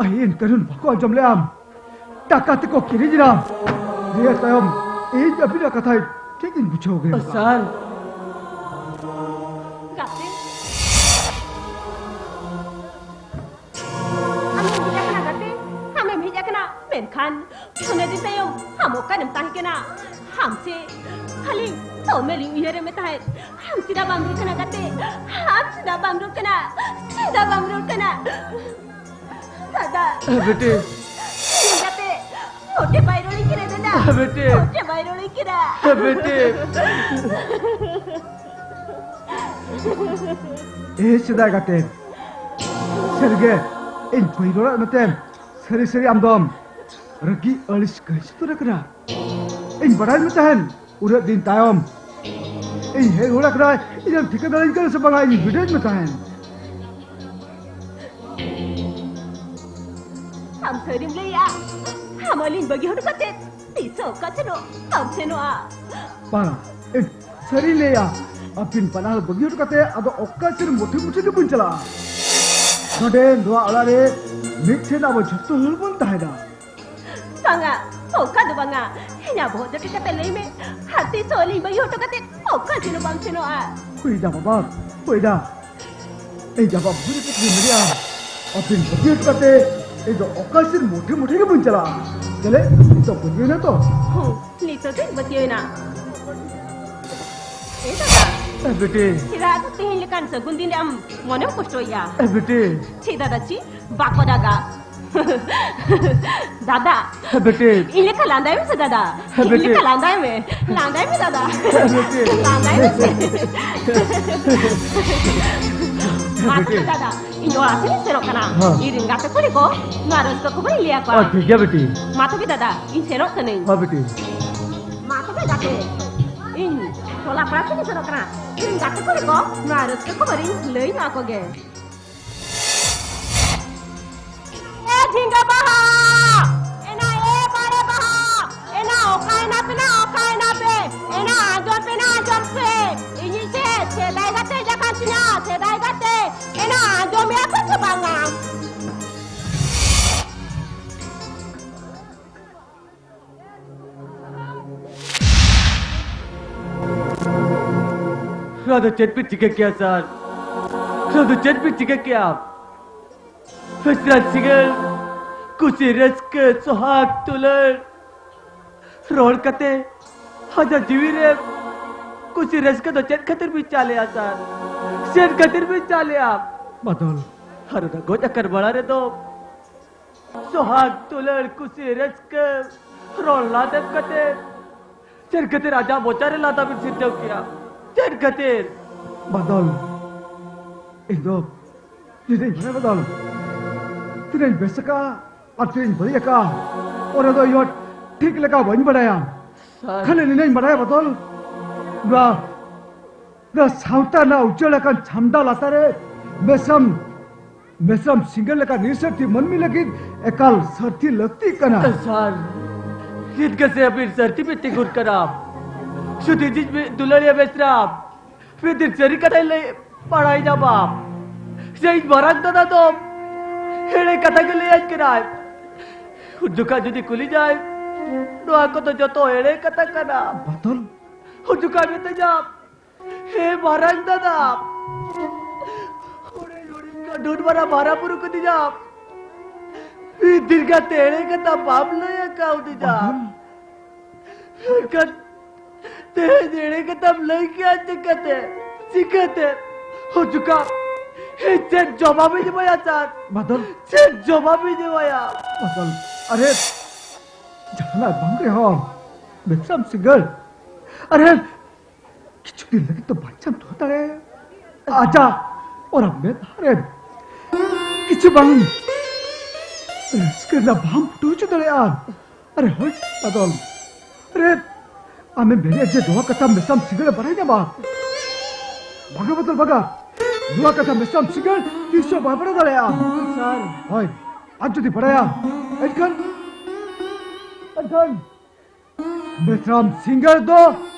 ᱟᱹᱭᱤᱱ ᱠᱟᱹᱱᱩᱱ ᱵᱟᱠᱚ ᱟᱸᱡᱚᱢ ᱞᱮᱜᱼᱟ, ᱴᱟᱠᱟ ᱛᱮᱠᱚ ᱠᱤᱨᱤᱧ ᱮᱱᱟ, ᱱᱤᱭᱟᱹ ᱛᱟᱭᱚᱢ ᱤᱧ ᱟᱹᱵᱤᱱᱟᱜ ᱠᱟᱛᱷᱟ ᱴᱷᱤᱠ ᱤᱧ ᱵᱩᱡᱷᱟᱹᱣ ᱜᱮᱭᱟ᱾ ᱥᱟᱨ᱾ ᱜᱟᱛᱮ᱾ ᱟᱢᱮᱢ ᱦᱮᱡ ᱟᱠᱟᱱᱟ ᱜᱟᱛᱮ, ᱟᱢᱮᱢ ᱦᱮᱡ ᱟᱠᱟᱱᱟ, ᱢᱮᱱᱠᱷᱟᱱ ᱩᱱᱟᱹᱜ ᱫᱤᱱ ᱛᱟᱭᱚᱢ ᱟᱢ ᱚᱠᱟᱨᱮᱢ ᱛᱟᱦᱮᱸ ᱠᱟᱱᱟ? ᱟᱢ ᱥᱮ ᱠᱷᱟᱹᱞᱤ ᱫᱚᱢᱮ ᱞᱤᱧ ᱩᱭᱦᱟᱹᱨᱮᱫ ᱢᱮ ᱛᱟᱦᱮᱸᱫ᱾ ᱟᱢ ᱪᱮᱫᱟᱜ ᱵᱟᱢ ᱨᱩᱣᱟᱹᱲ ᱠᱟᱱᱟ ᱜᱟᱛᱮ? ᱟᱢ ᱪᱮᱫᱟᱜ ᱵᱟᱢ ᱨᱩᱣᱟᱹᱲ ᱠᱟᱱᱟ? ᱪᱮᱫᱟᱜ ᱵᱟᱢ ᱨᱩᱣᱟᱹᱲ ᱠᱟᱱᱟ? ᱫᱟᱫᱟ᱾ ᱦᱮᱸ, ᱵᱤᱴᱤ᱾ ᱤᱧ ᱜᱟᱛᱮ ᱢᱚᱴᱮ ᱵᱟᱭ ᱨᱚᱲᱤᱧ ᱠᱟᱱᱟ ᱫᱟᱫᱟ᱾ ᱦᱮᱸ, ᱵᱤᱴᱤ᱾ ᱢᱚᱴᱮ ᱵᱟᱭ ᱨᱚᱲᱤᱧ ᱠᱟᱱᱟ᱾ ᱦᱮᱸ, ᱵᱤᱴᱤ᱾ ᱮ ᱥᱮᱫᱟᱭ ᱜᱟᱛᱮ, ᱥᱟᱹᱨᱤᱜᱮ, ᱤᱧ ᱵᱟᱹᱧ ᱨᱚᱲᱟᱫ ᱢᱮᱛᱮ ᱥᱟᱹᱨᱤ ᱥᱟᱹᱨᱤ ᱟᱢ ᱫᱚᱢ ᱨᱟᱹᱜᱤ ᱟᱹᱲᱤᱥ ᱠᱟᱹᱦᱤᱥ ᱩᱛᱟᱹᱨ ᱟᱠᱟᱱᱟ᱾ ᱤᱧ ᱵᱟᱰᱟᱭ ᱢᱮ ᱛᱟᱦᱮᱱ, ᱩᱱᱟᱹᱜ ᱫᱤᱱ ᱛᱟᱭᱚᱢ ᱤᱧ ᱦᱮᱡ ᱨᱩᱣᱟᱹᱲ ᱟᱠᱟᱱᱟ᱾ ᱤᱧᱮᱢ ᱴᱷᱤᱠᱟᱹ ᱫᱟᱲᱮᱭᱟᱹᱧ ᱠᱟᱱᱟ ᱥᱮ ᱵᱟᱝᱟ? ᱤᱧ ᱵᱤᱰᱟᱹᱣ ᱢᱮ ᱛᱟᱦᱮᱱ᱾ ᱟᱢ ᱥᱟᱹᱨᱤᱢ ᱞᱟᱹᱭᱟ? ᱟᱢ ᱟᱹᱞᱤᱧ ᱵᱟᱹᱜᱤ ᱦᱚᱴᱚ ᱠᱟᱛᱮ ᱛᱤᱥ ᱦᱚᱸ ᱚᱠᱟ ᱥᱮᱱᱚᱜ ᱵᱟᱢ ᱥᱮᱱᱚᱜᱼᱟ᱾ ᱵᱟᱝᱟ, ᱤᱧ ᱥᱟᱹᱨᱤᱧ ᱞᱟᱹᱭᱟ, ᱟᱹᱵᱤᱱ ᱵᱟᱱᱟ ᱦᱚᱲ ᱵᱟᱹᱜᱤ ᱦᱚᱴᱚ ᱠᱟᱛᱮ ᱟᱫᱚ ᱚᱠᱟ ᱥᱮᱱ ᱢᱩᱴᱷᱮ ᱢᱩᱴᱷᱮ ᱜᱮ ᱵᱟᱹᱧ ᱪᱟᱞᱟᱜᱼᱟ᱾ ᱱᱚᱰᱮ ᱱᱚᱣᱟ ᱚᱲᱟᱜ ᱨᱮ ᱢᱤᱫ ᱴᱷᱮᱱ ᱟᱵᱚ ᱡᱷᱚᱛᱚ ᱦᱚᱲ ᱵᱚᱱ ᱛᱟᱦᱮᱱᱟ᱾ ᱵᱟᱝᱟ, ᱚᱱᱠᱟ ᱫᱚ ᱵᱟᱝᱟ᱾ ᱤᱧᱟᱹᱜ ᱵᱚᱦᱚᱜ ᱫᱚ ᱴᱷᱤᱠ ᱠᱟᱛᱮ ᱞᱟᱹᱭ ᱢᱮ, ᱟᱨ ᱛᱤᱥ ᱦᱚᱸ ᱟᱹᱞᱤᱧ ᱵᱟᱹᱜᱤ ᱦᱚᱴᱚ ᱠᱟᱛᱮ ᱚᱠᱟ ᱥᱮᱱ ᱦᱚᱸ ᱵᱟᱢ ᱥᱮᱱᱚᱜᱼᱟ᱾ ᱦᱩᱭ ᱫᱟ ᱵᱟᱵᱟ, ᱦᱩᱭ ᱫᱟ᱾ ᱤᱧ ᱟᱵᱟ ᱵᱷᱩᱞ ᱠᱟᱛᱮ ᱢᱮᱱᱮᱜᱼᱟ, ᱟᱹᱵᱤᱱ ᱵᱟᱹᱜᱤ ᱦᱚᱴᱚ ᱠᱟᱛᱮ ᱤᱧ ᱫᱚ ᱚᱠᱟ ᱥᱮᱱ ᱢᱩᱴᱷᱮ ᱢᱩᱴᱷᱮ ᱜᱮ ᱵᱟᱹᱧ ᱪᱟᱞᱟᱜᱼᱟ᱾ ᱪᱮᱞᱮ, ᱱᱤᱛᱚᱜ ᱵᱟᱹᱜᱤᱭᱮᱱᱟ ᱛᱚ? ᱦᱚᱸ, ᱱᱤᱛᱚᱜ ᱫᱚᱧ ᱵᱟᱹᱜᱤᱭᱮᱱᱟ᱾ ᱮ ᱫᱟᱫᱟ, ᱮ ᱵᱤᱴᱤ᱾ ᱪᱮᱫᱟᱜ ᱟᱫᱚ ᱛᱮᱦᱮᱧ ᱞᱮᱠᱟᱱ ᱥᱟᱹᱜᱩᱱ ᱫᱤᱱ ᱨᱮ ᱟᱢ ᱢᱚᱱᱮᱢ ᱠᱚᱥᱴᱚᱭᱮᱫᱼᱟ? ᱮ ᱵᱤᱴᱤ᱾ ᱪᱮᱫ ᱫᱟᱫᱟ, ᱪᱮᱫ? ᱵᱟᱠᱚ ᱫᱟᱜᱟ᱾ ᱫᱟᱫᱟ᱾ ᱦᱮᱸ, ᱵᱤᱴᱤ᱾ ᱤᱧ ᱞᱮᱠᱟ ᱞᱟᱸᱫᱟᱭ ᱢᱮᱥᱮ ᱫᱟᱫᱟ᱾ ᱦᱮᱸ, ᱤᱧ ᱵᱤᱴᱤ᱾ ᱞᱮᱠᱟ ᱞᱟᱸᱫᱟᱭ ᱢᱮ᱾ ᱞᱟᱸᱫᱟᱭ ᱢᱮ ᱫᱟᱫᱟ᱾ ᱦᱮᱸ, ᱵᱤᱴᱤ᱾ ᱞᱟᱸᱫᱟᱭ ᱢᱮᱥᱮ᱾ ᱦᱮᱸ, ᱢᱟ ᱵᱤᱴᱤ᱾ ᱛᱚᱵᱮ ᱫᱟᱫᱟ, ᱤᱧ ᱚᱲᱟᱜ ᱥᱮᱫ ᱤᱧ ᱥᱮᱱᱚᱜ ᱠᱟᱱᱟ᱾ ᱦᱮᱸ᱾ ᱤᱧ ᱨᱮᱱ ᱜᱟᱛᱮ ᱠᱩᱲᱤ ᱠᱚ ᱱᱚᱣᱟ ᱨᱟᱹᱥᱠᱟᱹ ᱠᱷᱚᱵᱚᱨᱤᱧ ᱞᱟᱹᱭ ᱟᱠᱚᱣᱟ᱾ ᱚ, ᱴᱷᱤᱠ ᱜᱮᱭᱟ ᱵᱤᱴᱤ᱾ ᱢᱟ ᱛᱚᱵᱮ ᱫᱟᱫᱟ, ᱤᱧ ᱥᱮᱱᱚᱜ ᱠᱟᱹᱱᱟᱹᱧ᱾ ᱦᱮᱸ, ᱵᱤᱴᱤ᱾ ᱢᱟ ᱛᱚᱵᱮ ᱜᱟᱛᱮ, ᱤᱧ ᱴᱚᱞᱟ ᱯᱟᱲᱟ ᱥᱮᱫ ᱤᱧ ᱥᱮᱱᱚᱜ ᱠᱟᱱᱟ᱾ ᱤᱧ ᱨᱮᱱ ᱜᱟᱛᱮ ᱠᱩᱲᱤ ᱠᱚ ᱱᱚᱣᱟ ᱨᱟᱹᱥᱠᱟᱹ ᱠᱷᱚᱵᱚᱨᱤᱧ ᱞᱟᱹᱭ ᱧᱚᱜ ᱟᱠᱚ ᱜᱮ᱾ ᱮ ᱡᱷᱤᱸᱜᱟᱹ ᱵᱟᱦᱟ, ᱮᱱᱟ ᱮ ᱵᱟᱲᱮ ᱵᱟᱦᱟ, ᱮᱱᱟ ᱚᱠᱟᱭᱮᱱᱟ ᱯᱮ ᱱᱟ, ᱚᱠᱟᱭᱮᱱᱟ ᱯᱮ? ᱮᱱᱟ ᱟᱸᱡᱚᱢ ᱯᱮ ᱱᱟ, ᱟᱸᱡᱚᱢ ᱯᱮ᱾ ᱤᱧᱤᱡ ᱪᱮᱫ ᱥᱮᱫᱟᱭ ᱜᱟᱛᱮ ᱦᱮᱡ ᱟᱠᱟᱱ ᱛᱤᱧᱟ, ᱥᱮᱫᱟᱭ ᱜᱟᱛᱮ᱾ ᱮᱱᱟ ᱟᱸᱡᱚᱢᱮᱭᱟ ᱯᱮ ᱥᱮ ᱵᱟᱝᱟ? ᱱᱚᱣᱟ ᱫᱚ ᱪᱮᱫ ᱯᱮ ᱪᱤᱠᱟᱹ ᱠᱮᱭᱟ, ᱥᱟᱨ? ᱱᱚᱣᱟ ᱫᱚ ᱪᱮᱫ ᱯᱮ ᱪᱤᱠᱟᱹ ᱠᱮᱭᱟ? ᱯᱷᱮᱥᱨᱟ ᱥᱤᱸᱜᱟᱹᱲ, ᱠᱩᱥᱤ ᱨᱟᱹᱥᱠᱟᱹ, ᱥᱚᱦᱟᱜ ᱫᱩᱞᱟᱹᱲ ᱨᱚᱲ ᱠᱟᱛᱮ ᱟᱡᱟᱜ ᱡᱤᱣᱤ ᱨᱮ ᱠᱩᱥᱤ ᱨᱟᱹᱥᱠᱟᱹ ᱫᱚ ᱪᱮᱫ ᱠᱷᱟᱹᱛᱤᱨ ᱵᱤᱱ ᱪᱟᱞᱮᱜᱼᱟ, ᱥᱟᱨ? ᱪᱮᱫ ᱠᱷᱟᱹᱛᱤᱨ ᱵᱤᱱ ᱪᱟᱞᱮᱜᱼᱟ? ᱵᱟᱫᱚᱞ᱾ ᱟᱨ ᱚᱱᱟ ᱜᱚᱡ ᱟᱠᱟᱱ ᱵᱟᱲᱟ ᱨᱮᱫᱚ ᱥᱚᱦᱟᱜ ᱫᱩᱞᱟᱹᱲ ᱠᱩᱥᱤ ᱨᱟᱹᱥᱠᱟᱹ ᱨᱚᱲ ᱞᱟᱸᱫᱟ ᱠᱟᱛᱮ ᱪᱮᱫ ᱠᱷᱟᱹᱛᱤᱨ ᱟᱡᱟᱜ ᱢᱚᱪᱟ ᱨᱮ ᱞᱟᱸᱫᱟ ᱵᱤᱱ ᱥᱤᱨᱡᱟᱹᱣ ᱠᱮᱜᱼᱟ? ᱪᱮᱫ ᱠᱷᱟᱹᱛᱤᱨ? ᱵᱟᱫᱚᱞ, ᱤᱧ ᱫᱚ ᱛᱤᱱᱟᱹᱜ ᱤᱧ ᱵᱟᱲᱟᱭᱟ ᱵᱟᱫᱚᱞ, ᱛᱤᱱᱟᱹᱜ ᱤᱧ ᱵᱮᱥ ᱟᱠᱟᱫᱼᱟ ᱟᱨ ᱛᱤᱱᱟᱹᱜ ᱤᱧ ᱵᱟᱹᱲᱤᱡ ᱟᱠᱟᱫᱼᱟ, ᱚᱱᱟ ᱫᱚ ᱤᱧ ᱦᱚᱸ ᱴᱷᱤᱠ ᱞᱮᱠᱟ ᱵᱟᱹᱧ ᱵᱟᱲᱟᱭᱟ᱾ ᱥᱟᱨ᱾ ᱠᱷᱟᱹᱞᱤ ᱱᱤᱱᱟᱹᱜ ᱤᱧ ᱵᱟᱲᱟᱭᱟ ᱵᱟᱫᱚᱞ, ᱱᱚᱣᱟ, ᱱᱚᱣᱟ ᱥᱟᱶᱛᱟ ᱨᱮᱱᱟᱜ ᱩᱪᱟᱹᱲ ᱟᱠᱟᱱ ᱪᱷᱟᱢᱰᱟ ᱞᱟᱛᱟᱨ ᱨᱮ ᱢᱮᱥᱟᱢ, ᱢᱮᱥᱟᱢ ᱥᱤᱸᱜᱟᱹᱲ ᱞᱮᱠᱟ ᱱᱤᱨᱥᱟᱹᱨᱛᱷᱤ ᱢᱟᱹᱱᱢᱤ ᱞᱟᱹᱜᱤᱫ ᱮᱠᱟᱞ ᱥᱟᱹᱨᱛᱷᱤ ᱞᱟᱹᱠᱛᱤᱜ ᱠᱟᱱᱟ᱾ ᱥᱟᱨ, ᱪᱮᱫ ᱠᱟᱥᱮ ᱟᱹᱵᱤᱱ ᱥᱟᱹᱨᱛᱷᱤ ᱵᱤᱱ ᱛᱤᱸᱜᱩᱱ ᱠᱟᱱᱟ? ᱥᱩᱫᱷᱤ ᱡᱤᱡ ᱢᱤᱫ ᱫᱩᱞᱟᱹᱲᱤᱭᱟᱹ ᱵᱮᱥᱨᱟᱢ ᱢᱤᱫ ᱫᱤᱱ ᱥᱟᱹᱨᱤ ᱠᱟᱛᱷᱟᱭ ᱞᱟᱹᱭ ᱵᱟᱲᱟᱭ ᱧᱟᱢᱟ᱾ ᱥᱮ ᱤᱧ ᱢᱟᱨᱟᱝ ᱫᱟᱫᱟ ᱫᱚ ᱮᱲᱮ ᱠᱟᱛᱷᱟ ᱜᱮ ᱞᱟᱹᱭᱟᱹᱧ ᱠᱟᱱᱟᱭ᱾ ᱩᱱ ᱡᱚᱠᱷᱟ ᱡᱩᱫᱤ ᱠᱩᱞᱤ ᱧᱟᱭ, ᱱᱚᱣᱟ ᱠᱚᱫᱚ ᱡᱚᱛᱚ ᱮᱲᱮ ᱠᱟᱛᱷᱟ ᱠᱟᱱᱟ᱾ ᱵᱟᱫᱚᱞ᱾ ᱩᱱ ᱡᱚᱠᱷᱟ ᱢᱮᱛᱟᱹᱧᱟ, ᱦᱮ ᱢᱟᱨᱟᱝ ᱫᱟᱫᱟ, ᱦᱩᱰᱤᱧ ᱦᱩᱰᱤᱧ ᱠᱷᱚᱱ ᱱᱩᱱ ᱢᱟᱨᱟᱝ ᱦᱟᱨᱟ ᱵᱩᱨᱩ ᱠᱟᱹᱫᱤᱧᱟᱢ, ᱢᱤᱫ ᱫᱤᱱ ᱜᱟᱛᱮ ᱮᱲᱮ ᱠᱟᱛᱷᱟ ᱵᱟᱢ ᱞᱟᱹᱭ ᱟᱠᱟᱣᱫᱤᱧᱟ᱾ ᱵᱟᱫᱚᱞ᱾ ᱮᱱᱠᱷᱟᱱ ᱛᱮᱦᱮᱧ ᱮᱲᱮ ᱠᱟᱛᱷᱟᱢ ᱞᱟᱹᱭ ᱠᱮᱜᱼᱟ ᱪᱤᱠᱟᱹᱛᱮ? ᱪᱤᱠᱟᱹᱛᱮ? ᱦᱩᱡᱩᱠᱟ, ᱤᱧ ᱪᱮᱫ ᱡᱚᱵᱟᱵᱤᱧ ᱮᱢᱟᱭᱟ ᱥᱟᱨ? ᱵᱟᱫᱚᱞ᱾ ᱪᱮᱫ ᱡᱚᱵᱟᱵᱤᱧ ᱮᱢᱟᱭᱟ? ᱵᱟᱫᱚᱞ, ᱟᱨᱮ, ᱡᱟᱦᱟᱱᱟᱜ ᱵᱟᱝ ᱨᱮᱦᱚᱸ ᱵᱮᱵᱽᱥᱟᱢ ᱥᱤᱸᱜᱟᱹᱲ, ᱟᱨᱮ, ᱠᱤᱪᱷᱩ ᱫᱤᱱ ᱞᱟᱹᱜᱤᱫ ᱫᱚ ᱵᱟᱧᱪᱟᱣ ᱫᱚᱦᱚ ᱫᱟᱲᱮᱭᱟᱜᱼᱟ᱾ ᱟᱡᱟᱜ ᱚᱱᱟ ᱢᱮᱫᱦᱟ ᱨᱮ ᱠᱤᱪᱷᱩ ᱵᱟᱝ ᱨᱟᱹᱥᱠᱟᱹ ᱨᱮᱱᱟᱜ ᱵᱟᱦᱟᱢ ᱯᱷᱩᱴᱟᱹᱣ ᱦᱚᱪᱚ ᱫᱟᱲᱮᱭᱟᱜᱼᱟ᱾ ᱟᱨᱮ ᱦᱳᱭ ᱵᱟᱫᱚᱞ, ᱟᱨᱮ ᱟᱢᱮᱢ ᱢᱮᱱᱮᱫ ᱡᱮ ᱱᱚᱣᱟ ᱠᱟᱛᱷᱟ ᱢᱮᱥᱟᱢ ᱥᱤᱸᱜᱟᱹᱲ ᱮ ᱵᱟᱲᱟᱭ ᱧᱟᱢᱟ? ᱵᱟᱝᱟ ᱵᱟᱫᱚᱞ, ᱵᱟᱝᱟ᱾ ᱱᱚᱣᱟ ᱠᱟᱛᱷᱟ ᱢᱮᱥᱟᱢ ᱥᱤᱸᱜᱟᱹᱲ ᱛᱤᱥ ᱦᱚᱸ ᱵᱟᱭ ᱵᱟᱲᱟᱭ ᱫᱟᱲᱮᱭᱟᱜᱼᱟ᱾ ᱥᱟᱨ᱾ ᱦᱳᱭ, ᱟᱨ ᱡᱩᱫᱤ ᱵᱟᱲᱟᱭᱟ, ᱮᱱᱠᱷᱟᱱ, ᱮᱱᱠᱷᱟᱱ ᱢᱮᱥᱟᱢ ᱥᱤᱸᱜᱟᱹᱲ ᱫᱚ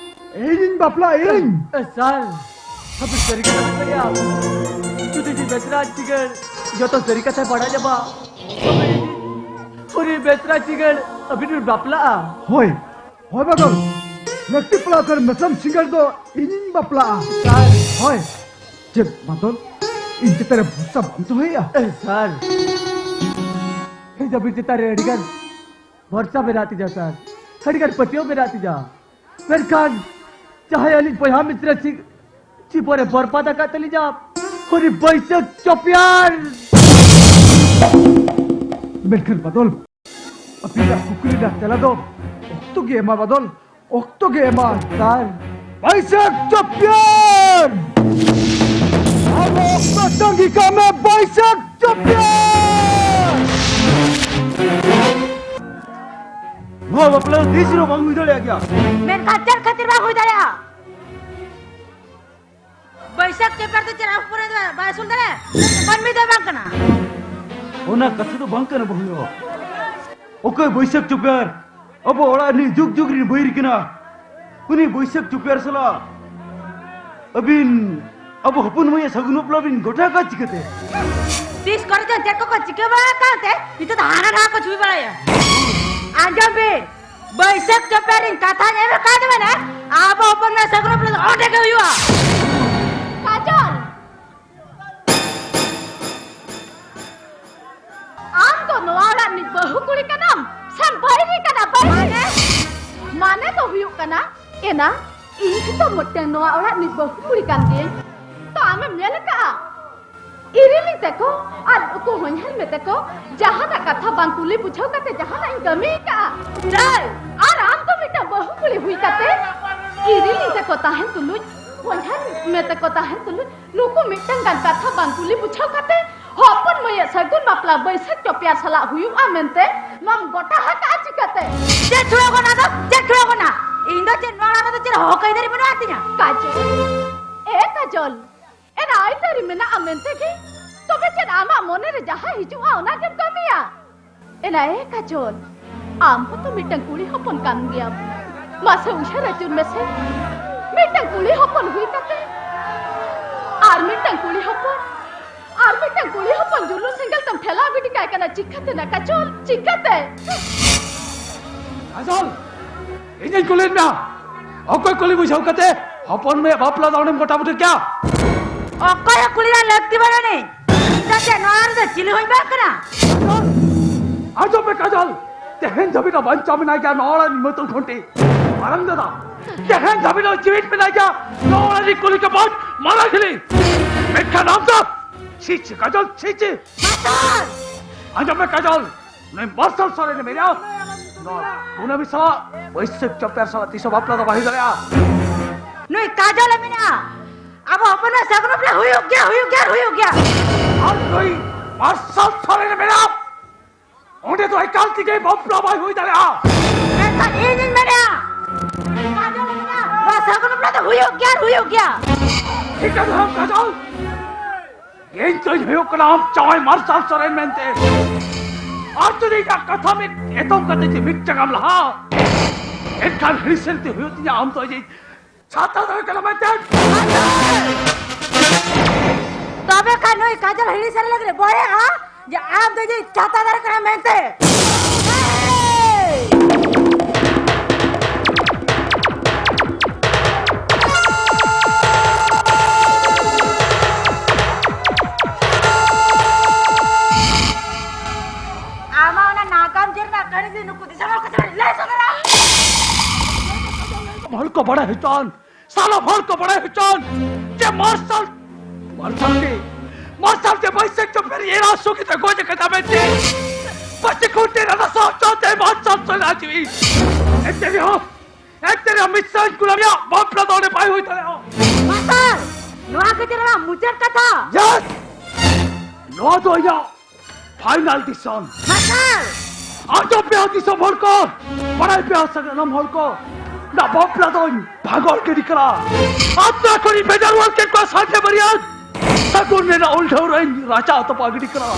ᱤᱧᱤᱧ ᱵᱟᱯᱞᱟᱜ ᱤᱧ᱾ ᱮ, ᱥᱟᱨ, ᱟᱹᱵᱤᱱ ᱥᱟᱹᱨᱤ ᱠᱟᱛᱷᱟ ᱵᱤᱱ ᱞᱟᱹᱭᱟ᱾ ᱡᱩᱫᱤ ᱡᱩᱫᱤ ᱢᱮᱥᱨᱟ ᱥᱤᱸᱜᱟᱹᱲ ᱡᱚᱛᱚ ᱥᱟᱹᱨᱤ ᱠᱟᱛᱷᱟᱭ ᱵᱟᱲᱟᱭ ᱧᱟᱢᱟ, ᱛᱚᱵᱮ ᱤᱧ ᱩᱱᱤ ᱢᱮᱥᱨᱟ ᱥᱤᱸᱜᱟᱹᱲ ᱟᱹᱵᱤᱱ ᱵᱤᱱ ᱵᱟᱯᱞᱟᱜᱼᱟ᱾ ᱦᱳᱭ, ᱦᱳᱭ ᱵᱟᱫᱚᱞ, ᱞᱟᱹᱠᱛᱤ ᱯᱟᱲᱟᱣ ᱠᱷᱟᱱ ᱢᱮᱥᱟᱢ ᱥᱤᱸᱜᱟᱹᱲ ᱫᱚ ᱤᱧᱤᱧ ᱵᱟᱯᱞᱟᱜᱼᱟ᱾ ᱥᱟᱨ᱾ ᱦᱳᱭ, ᱪᱮᱫ ᱵᱟᱫᱚᱞ, ᱤᱧ ᱪᱮᱛᱟᱱ ᱨᱮ ᱵᱷᱚᱨᱥᱟ ᱵᱟᱢ ᱫᱚᱦᱚᱭᱮᱫᱼᱟ? ᱮ, ᱥᱟᱨ, ᱤᱧ ᱟᱹᱵᱤᱱ ᱪᱮᱛᱟᱱ ᱨᱮ ᱟᱹᱰᱤᱜᱟᱱ ᱵᱷᱚᱨᱥᱟ ᱢᱮᱱᱟᱜ ᱛᱤᱧᱟ ᱥᱟᱨ, ᱟᱹᱰᱤᱜᱟᱱ ᱯᱟᱹᱛᱭᱟᱹᱣ ᱢᱮᱱᱟᱜ ᱛᱤᱧᱟ᱾ ᱢᱮᱱᱠᱷᱟᱱ ᱡᱟᱦᱟᱸᱭ ᱟᱹᱞᱤᱧ ᱵᱚᱭᱦᱟ ᱢᱤᱥᱨᱟ ᱥᱤ-, ᱡᱤᱵᱚᱱᱮ ᱵᱚᱨᱵᱟᱫ ᱟᱠᱟᱫ ᱛᱟᱹᱞᱤᱧᱟ, ᱩᱱᱤ ᱵᱟᱹᱭᱥᱟᱹᱠᱷ ᱪᱚᱯᱮᱭᱟᱨ᱾ ᱢᱮᱱᱠᱷᱟᱱ ᱵᱟᱫᱚᱞ, ᱟᱹᱵᱤᱱᱟᱜ ᱠᱩᱠᱞᱤ ᱨᱮᱱᱟᱜ ᱛᱮᱞᱟ ᱫᱚ ᱚᱠᱛᱚ ᱜᱮ ᱮᱢᱟ ᱵᱟᱫᱚᱞ, ᱚᱠᱛᱚ ᱜᱮ ᱮᱢᱟ᱾ ᱥᱟᱨ᱾ ᱵᱟᱹᱭᱥᱟᱹᱠᱷ ᱪᱚᱯᱮᱭᱟᱨ! ᱟᱵᱚ ᱚᱠᱛᱚ ᱛᱟᱺᱜᱤ ᱠᱟᱜ ᱢᱮ, ᱵᱟᱹᱭᱥᱟᱹᱠᱷ ᱪᱚᱯᱮᱭᱟᱨ! ᱱᱚᱣᱟ ᱵᱟᱯᱞᱟ ᱫᱚ ᱛᱤᱥ ᱨᱮᱦᱚᱸ ᱵᱟᱝ ᱦᱩᱭ ᱫᱟᱲᱮᱭᱟᱜ ᱜᱮᱭᱟ᱾ ᱢᱮᱱᱠᱷᱟᱱ ᱪᱮᱫ ᱠᱷᱟᱹᱛᱤᱨ ᱵᱟᱝ ᱦᱩᱭ ᱫᱟᱲᱮᱭᱟᱜᱼᱟ? ᱵᱟᱹᱭᱥᱟᱹᱠᱷ ᱪᱚᱯᱮᱭᱟᱨ ᱫᱚ ᱪᱮᱫ ᱟᱵᱚ ᱯᱚᱨᱮ ᱫᱚ ᱵᱟᱭ ᱟᱹᱥᱩᱞ ᱫᱟᱲᱮᱭᱟᱜᱼᱟ? ᱢᱟᱹᱱᱢᱤ ᱫᱚ ᱵᱟᱝ ᱠᱟᱱᱟ᱾ ᱚᱱᱟ ᱠᱟᱛᱷᱟ ᱫᱚ ᱵᱟᱝ ᱠᱟᱱᱟ ᱵᱟᱹᱦᱩ᱾ ᱚᱠᱚᱭ ᱵᱟᱹᱭᱥᱟᱹᱠᱷ ᱪᱚᱯᱮᱭᱟᱨ? ᱟᱵᱚ ᱚᱲᱟᱜ ᱨᱤᱱᱤᱡ ᱡᱩᱜᱽ ᱡᱩᱜᱽ ᱨᱤᱱ ᱵᱟᱹᱭᱨᱤ ᱠᱟᱱᱟ᱾ ᱩᱱᱤ ᱵᱟᱹᱭᱥᱟᱹᱠᱷ ᱪᱚᱯᱮᱭᱟᱨ ᱥᱟᱞᱟᱜ ᱟᱹᱵᱤᱱ ᱟᱵᱚ ᱦᱚᱯᱚᱱ ᱢᱟᱹᱭᱟᱜ ᱥᱟᱹᱜᱩᱱ ᱵᱟᱯᱞᱟ ᱵᱤᱱ ᱜᱚᱴᱟ ᱠᱟᱜ ᱪᱤᱠᱟᱹᱛᱮ? ᱛᱤᱥ ᱠᱚᱨᱮ ᱪᱚ ᱪᱮᱫ ᱠᱚᱠᱚ ᱪᱤᱠᱟᱹ ᱵᱟᱲᱟ ᱟᱠᱟᱫ ᱛᱮ ᱱᱤᱛᱚᱜ ᱫᱚ ᱦᱟᱱᱟ ᱱᱟᱣᱟ ᱠᱚ ᱪᱷᱩᱵᱤ ᱵᱟᱲᱟᱭᱟ᱾ ᱟᱸᱡᱚᱢ ᱵᱤᱱ, ᱵᱟᱹᱭᱥᱟᱹᱠᱷ ᱪᱚᱯᱮᱭᱟᱨ ᱨᱤᱱ ᱠᱟᱛᱷᱟᱧ ᱮᱢ ᱟᱠᱟᱫ ᱢᱮᱱᱟ, ᱟᱵᱚ ᱦᱚᱯᱚᱱ ᱢᱟᱹᱭ ᱥᱟᱹᱜᱩᱱ ᱵᱟᱯᱞᱟ ᱫᱚ ᱚᱸᱰᱮ ᱜᱮ ᱦᱩᱭᱩᱜᱼᱟ᱾ ᱠᱟᱡᱚᱞ! ᱟᱢ ᱫᱚ ᱱᱚᱣᱟ ᱚᱲᱟᱜ ᱨᱤᱱᱤᱡ ᱵᱟᱹᱦᱩ ᱠᱩᱲᱤ ᱠᱟᱱᱟᱢ ᱥᱮᱢ ᱵᱟᱹᱭᱨᱤ ᱠᱟᱱᱟ? ᱵᱟᱹᱭᱨᱤ! ᱢᱟᱱᱮ ᱫᱚ ᱦᱩᱭᱩᱜ ᱠᱟᱱᱟ, ᱮᱱᱟ, ᱤᱧ ᱦᱚᱸᱛᱚ ᱢᱤᱫᱴᱟᱝ ᱱᱚᱣᱟ ᱚᱲᱟᱜ ᱨᱤᱱᱤᱡ ᱵᱟᱹᱦᱩ ᱠᱩᱲᱤ ᱠᱟᱱ ᱜᱤᱭᱟᱹᱧ᱾ ᱛᱚ ᱟᱢᱮᱢ ᱧᱮᱞ ᱟᱠᱟᱜᱼᱟ? ᱤᱨᱤᱞᱤᱧ ᱛᱟᱠᱚ ᱟᱨ ᱩᱱᱠᱩ ᱦᱚᱧᱦᱟᱨ ᱢᱮ ᱛᱟᱠᱚ ᱡᱟᱦᱟᱱᱟᱜ ᱠᱟᱛᱷᱟ ᱵᱟᱝ ᱠᱩᱞᱤ ᱵᱩᱡᱷᱟᱹᱣ ᱠᱟᱛᱮ ᱡᱟᱦᱟᱱᱟᱜ ᱤᱧ ᱠᱟᱹᱢᱤ ᱟᱠᱟᱜᱼᱟ? ᱪᱟᱭ! ᱟᱨ ᱟᱢ ᱫᱚ ᱢᱤᱫᱴᱟᱝ ᱵᱟᱹᱦᱩ ᱠᱩᱲᱤ ᱦᱩᱭ ᱠᱟᱛᱮ ᱤᱨᱤᱞᱤᱧ ᱛᱟᱠᱚ ᱛᱟᱦᱮᱱ ᱛᱩᱞᱩᱡ, ᱦᱚᱧᱦᱟᱨ ᱢᱮ ᱛᱟᱠᱚ ᱛᱟᱦᱮᱱ ᱛᱩᱞᱩᱡ, ᱱᱩᱠᱩ ᱢᱤᱫᱴᱟᱝ ᱜᱟᱱ ᱠᱟᱛᱷᱟ ᱵᱟᱝ ᱠᱩᱞᱤ ᱵᱩᱡᱷᱟᱹᱣ ᱠᱟᱛᱮ ᱦᱚᱯᱚᱱ ᱢᱟᱹᱭᱟᱜ ᱥᱟᱹᱜᱩᱱ ᱵᱟᱯᱞᱟ ᱵᱟᱹᱭᱥᱟᱹᱠᱷ ᱪᱚᱯᱮᱭᱟᱨ ᱥᱟᱞᱟᱜ ᱦᱩᱭᱩᱜᱼᱟ ᱢᱮᱱᱛᱮ ᱱᱚᱣᱟᱢ ᱜᱚᱴᱟ ᱟᱠᱟᱜᱼᱟ ᱪᱤᱠᱟᱹᱛᱮ? ᱪᱮᱫ ᱪᱷᱩᱲᱟᱹᱣ ᱠᱟᱱᱟ ᱫᱚ? ᱪᱮᱫ ᱪᱷᱩᱲᱟᱹᱣ ᱠᱟᱱᱟ? ᱤᱧ ᱫᱚ ᱪᱮᱫ ᱱᱚᱣᱟ ᱚᱲᱟᱜ ᱨᱮᱫᱚ ᱪᱮᱫ ᱦᱚᱠ ᱟᱹᱭᱫᱟᱹᱨᱤ ᱵᱟᱹᱱᱩᱜ ᱟᱹᱛᱤᱧᱟ? ᱠᱟᱡᱚᱞ, ᱮ ᱠᱟᱡᱚᱞ, ᱮᱱᱟ ᱟᱹᱭᱫᱟᱹᱨᱤ ᱢᱮᱱᱟᱜᱼᱟ ᱢᱮᱱᱛᱮ ᱜᱮ ᱛᱚᱵᱮ ᱪᱮᱫ ᱟᱢᱟᱜ ᱢᱚᱱᱮ ᱨᱮ ᱡᱟᱦᱟᱸ ᱦᱤᱡᱩᱜᱼᱟ ᱚᱱᱟ ᱜᱮᱢ ᱠᱟᱹᱢᱤᱭᱟ? ᱮᱱᱟ ᱮ ᱠᱟᱡᱚᱞ, ᱟᱢ ᱦᱚᱸᱛᱚ ᱢᱤᱫᱴᱟᱝ ᱠᱩᱲᱤ ᱦᱚᱯᱚᱱ ᱠᱟᱱ ᱜᱮᱭᱟᱢ᱾ ᱢᱟᱥᱮ ᱩᱭᱦᱟᱹᱨ ᱟᱹᱪᱩᱨ ᱢᱮᱥᱮ, ᱢᱤᱫᱴᱟᱝ ᱠᱩᱲᱤ ᱦᱚᱯᱚᱱ ᱦᱩᱭ ᱠᱟᱛᱮ ᱟᱨ ᱢᱤᱫᱴᱟᱝ ᱠᱩᱲᱤ ᱦᱚᱯᱚᱱ, ᱟᱨ ᱢᱤᱫᱴᱟᱝ ᱠᱩᱲᱤ ᱦᱚᱯᱚᱱ ᱡᱩᱞᱩᱜ ᱥᱮᱸᱜᱮᱞ ᱛᱮᱢ ᱴᱷᱮᱞᱟᱣ ᱜᱤᱰᱤ ᱠᱟᱭ ᱠᱟᱱᱟ᱾ ᱪᱤᱠᱟᱹᱛᱮ ᱱᱟ ᱠᱟᱡᱚᱞ, ᱪᱤᱠᱟᱹᱛᱮ? ᱠᱟᱡᱚᱞ, ᱤᱧᱤᱧ ᱠᱩᱞᱤᱭᱮᱫ ᱢᱮᱭᱟ, ᱚᱠᱚᱭ ᱠᱩᱞᱤ ᱵᱩᱡᱷᱟᱹᱣ ᱠᱟᱛᱮ ᱦᱚᱯᱚᱱ ᱢᱟᱹᱭᱟᱜ ᱵᱟᱯᱞᱟ ᱫᱚ ᱚᱸᱰᱮᱢ ᱜᱚᱴᱟ ᱵᱩᱴᱟᱹ ᱠᱮᱭᱟ? ᱚᱠᱚᱭ ᱦᱚᱸ ᱠᱩᱞᱤ ᱨᱮᱱᱟᱜ ᱞᱟᱹᱠᱛᱤ ᱵᱟᱹᱱᱩᱜ ᱟᱹᱱᱤᱡ᱾ ᱤᱧ ᱫᱚ ᱪᱮᱫ ᱱᱚᱣᱟ ᱨᱮᱫᱚ ᱪᱤᱞᱤ ᱦᱚᱸᱧ ᱵᱟᱝ ᱠᱟᱱᱟ᱾ ᱟᱸᱡᱚᱢ ᱢᱮ ᱠᱟᱡᱚᱞ, ᱛᱮᱦᱮᱧ ᱫᱷᱟᱹᱵᱤᱡ ᱫᱚ ᱵᱟᱧᱪᱟᱣ ᱢᱮᱱᱟᱭ ᱜᱮᱭᱟ ᱱᱚᱣᱟ ᱚᱲᱟᱜ ᱨᱤᱱ ᱢᱟᱹᱛᱩᱞ ᱠᱷᱩᱱᱴᱤ ᱢᱟᱨᱟᱝ ᱫᱟᱫᱟ᱾ ᱛᱮᱦᱮᱧ ᱫᱷᱟᱹᱵᱤᱡ ᱫᱚ ᱡᱤᱣᱤᱫ ᱢᱮᱱᱟᱭ ᱜᱮᱭᱟ ᱱᱚᱣᱟ ᱚᱲᱟᱜ ᱨᱤᱱ ᱠᱩᱞᱤ ᱠᱮᱵᱟᱴ ᱢᱟᱨᱟᱝ ᱦᱤᱞᱤ᱾ ᱢᱮᱱᱠᱷᱟᱱ ᱟᱢ ᱫᱚ ᱪᱷᱤ ᱪᱷᱤ ᱠᱟᱡᱚᱞ, ᱪᱷᱤ ᱪᱷᱤ᱾ ᱢᱟᱥᱴᱟᱨ! ᱟᱸᱡᱚᱢ ᱢᱮ ᱠᱟᱡᱚᱞ, ᱱᱩᱭ ᱢᱟᱨᱥᱟᱞ ᱥᱚᱨᱮᱱ ᱢᱮᱱᱟᱭᱟ, ᱱᱚᱣᱟ ᱠᱩᱱᱟᱹᱢᱤ ᱥᱟᱞᱟᱜ ᱵᱟᱹᱭᱥᱟᱹᱠᱷ ᱪᱚᱯᱮᱭᱟᱨ ᱥᱟᱞᱟᱜ ᱛᱤᱥ ᱦᱚᱸ ᱵᱟᱯᱞᱟ ᱫᱚ ᱵᱟᱭ ᱦᱩᱭ ᱫᱟᱲᱮᱭᱟᱜᱼᱟ᱾ ᱱᱩᱭ ᱠᱟᱡᱚᱞᱮ ᱢᱮᱱᱟᱜᱼᱟ, ᱟᱵᱚ ᱦᱚᱯᱚᱱ ᱵᱟ, ᱥᱟᱹᱜᱩᱱ ᱵᱟᱯᱞᱟ ᱦᱩᱭᱩᱜ ᱜᱮᱭᱟ, ᱦᱩᱭᱩᱜ ᱜᱮᱭᱟ, ᱦᱩᱭᱩᱜ ᱜᱮᱭᱟ᱾ ᱟᱨ ᱱᱩᱭ ᱢᱟᱨᱥᱟᱞ ᱥᱚᱨᱮᱱ ᱢᱮᱱᱟᱢ, ᱚᱸᱰᱮ ᱫᱚ ᱮᱠᱟᱞ ᱛᱮᱜᱮ ᱵᱟᱯᱞᱟ ᱵᱟᱭ ᱦᱩᱭ ᱫᱟᱲᱮᱭᱟᱜᱼᱟ᱾ ᱢᱮᱱᱠᱷᱟᱱ ᱤᱧᱤᱧ ᱢᱮᱱᱮᱫᱼᱟ, ᱱᱚᱣᱟ ᱥᱟᱹᱜᱩᱱ ᱵᱟᱯᱞᱟ ᱫᱚ ᱦᱩᱭᱩᱜ ᱜᱮᱭᱟ, ᱦᱩᱭᱩᱜ ᱜᱮᱭᱟ᱾ ᱴᱷᱤᱠᱟᱹ ᱫᱚᱦᱚᱭ ᱢᱮ ᱠᱟᱡᱚᱞ, ᱤᱧ ᱫᱚᱧ ᱦᱩᱭᱩᱜ ᱠᱟᱱᱟ ᱟᱢ ᱡᱟᱶᱟᱭ ᱢᱟᱨᱥᱟᱞ ᱥᱚᱨᱮᱱ ᱢᱮᱱᱛᱮ᱾ ᱟᱨ ᱡᱩᱫᱤ ᱤᱧᱟᱹᱜ ᱠᱟᱛᱷᱟ ᱢᱤᱫ ᱮᱛᱚᱢ ᱠᱟᱛᱮ ᱡᱮ ᱢᱤᱫ ᱡᱟᱸᱜᱟᱢ ᱞᱟᱦᱟ, ᱮᱱᱠᱷᱟᱱ ᱦᱤᱲᱤᱥᱮᱱ ᱛᱮ ᱦᱩᱭᱩᱜ ᱛᱤᱧᱟ ᱟᱢ ᱫᱚ ᱤᱧᱤᱡ ᱪᱷᱟᱛᱟ ᱫᱟᱨᱮ ᱠᱟᱱᱟ ᱢᱮᱱᱛᱮ᱾ ᱛᱚᱵᱮ ᱠᱷᱟᱱ ᱱᱩᱭ ᱠᱟᱡᱚᱞ ᱦᱤᱲᱤᱥᱮᱱ ᱞᱟᱹᱜᱤᱫ ᱵᱚᱲᱮᱜᱼᱟ ᱡᱮ ᱟᱢ ᱫᱚ ᱤᱧᱤᱡ ᱪᱷᱟᱛᱟ ᱫᱟᱨᱮ ᱠᱟᱱᱟ ᱢᱮᱱᱛᱮ᱾ ᱟᱢᱟᱜ ᱚᱱᱟ ᱱᱟᱜᱟᱢ ᱡᱮ ᱨᱮᱱᱟᱜ ᱠᱟᱹᱦᱱᱤ ᱫᱚ ᱱᱩᱠᱩ ᱫᱤᱥᱚᱢ ᱦᱚᱲ ᱠᱚ ᱥᱟᱢᱟᱝ ᱨᱮ ᱞᱟᱹᱭ ᱥᱚᱫᱚᱨᱟ᱾ ᱦᱚᱲ ᱠᱚ ᱵᱟᱲᱟᱭ ᱦᱚᱪᱚᱣᱟᱱ, ᱥᱟᱱᱟᱢ ᱦᱚᱲ ᱠᱚ ᱵᱟᱲᱟᱭ ᱦᱚᱪᱚᱣᱟᱱ ᱡᱮ ᱢᱟᱨᱥᱟᱞ, ᱢᱟᱨᱥᱟᱞ ᱛᱮ, ᱢᱟᱨᱥᱟᱞ ᱛᱮ ᱵᱟᱹᱭᱥᱟᱹᱠᱷ ᱪᱚᱯᱮ ᱨᱮ ᱮᱨᱟ ᱥᱩᱜᱤ ᱛᱮ ᱜᱚᱡ ᱟᱠᱟᱫᱟ ᱢᱮᱱᱛᱮ᱾ ᱯᱟᱹᱪᱤ ᱠᱷᱩᱱᱴᱤ ᱨᱮ ᱱᱟᱥᱟᱣ ᱦᱚᱪᱚ ᱛᱮ ᱢᱟᱨᱥᱟᱞ ᱥᱚᱨᱮᱱᱟᱜ ᱡᱤᱣᱤ᱾ ᱮᱱᱛᱮ ᱨᱮᱦᱚᱸ, ᱮᱱᱛᱮ ᱨᱮᱦᱚᱸ ᱢᱤᱫ ᱥᱟᱹᱧ ᱠᱩᱞᱟᱢ ᱨᱮᱭᱟᱜ ᱵᱟᱯᱞᱟ ᱫᱚ ᱚᱸᱰᱮ ᱵᱟᱭ ᱦᱩᱭ ᱫᱟᱲᱮᱭᱟᱜᱼᱟ᱾ ᱢᱟᱨᱥᱟᱞ, ᱱᱚᱣᱟ ᱜᱮ ᱪᱮᱫ ᱟᱢᱟᱜ ᱢᱩᱪᱟᱹᱫ ᱠᱟᱛᱷᱟ? Yes! ᱱᱚᱣᱟ ᱫᱚ ᱤᱧᱟᱹᱜ final decision᱾ ᱢᱟᱨᱥᱟᱞ! ᱟᱸᱡᱚᱢ ᱯᱮ ᱫᱤᱥᱚᱢ ᱦᱚᱲ ᱠᱚ, ᱵᱟᱲᱟᱭ ᱯᱮ ᱥᱟᱱᱟᱢ ᱦᱚᱲ ᱠᱚ, ᱱᱚᱣᱟ ᱵᱟᱯᱞᱟ ᱫᱚᱧ ᱵᱷᱟᱸᱜᱚᱲ ᱜᱤᱰᱤ ᱠᱟᱱᱟ᱾ ᱟᱛᱨᱟ ᱠᱷᱚᱱᱤᱧ ᱵᱷᱮᱡᱟ ᱨᱩᱣᱟᱹᱲ ᱠᱮᱫ ᱠᱚᱣᱟ ᱥᱟᱸᱜᱮ ᱵᱟᱹᱨᱭᱟᱹᱛ᱾ ᱥᱟᱹᱜᱩᱱ ᱨᱮᱱᱟᱜ ᱩᱞᱰᱷᱟᱹᱣ ᱨᱮᱧ ᱨᱟᱪᱟ ᱛᱚᱯᱟ ᱜᱤᱰᱤ ᱠᱟᱱᱟ᱾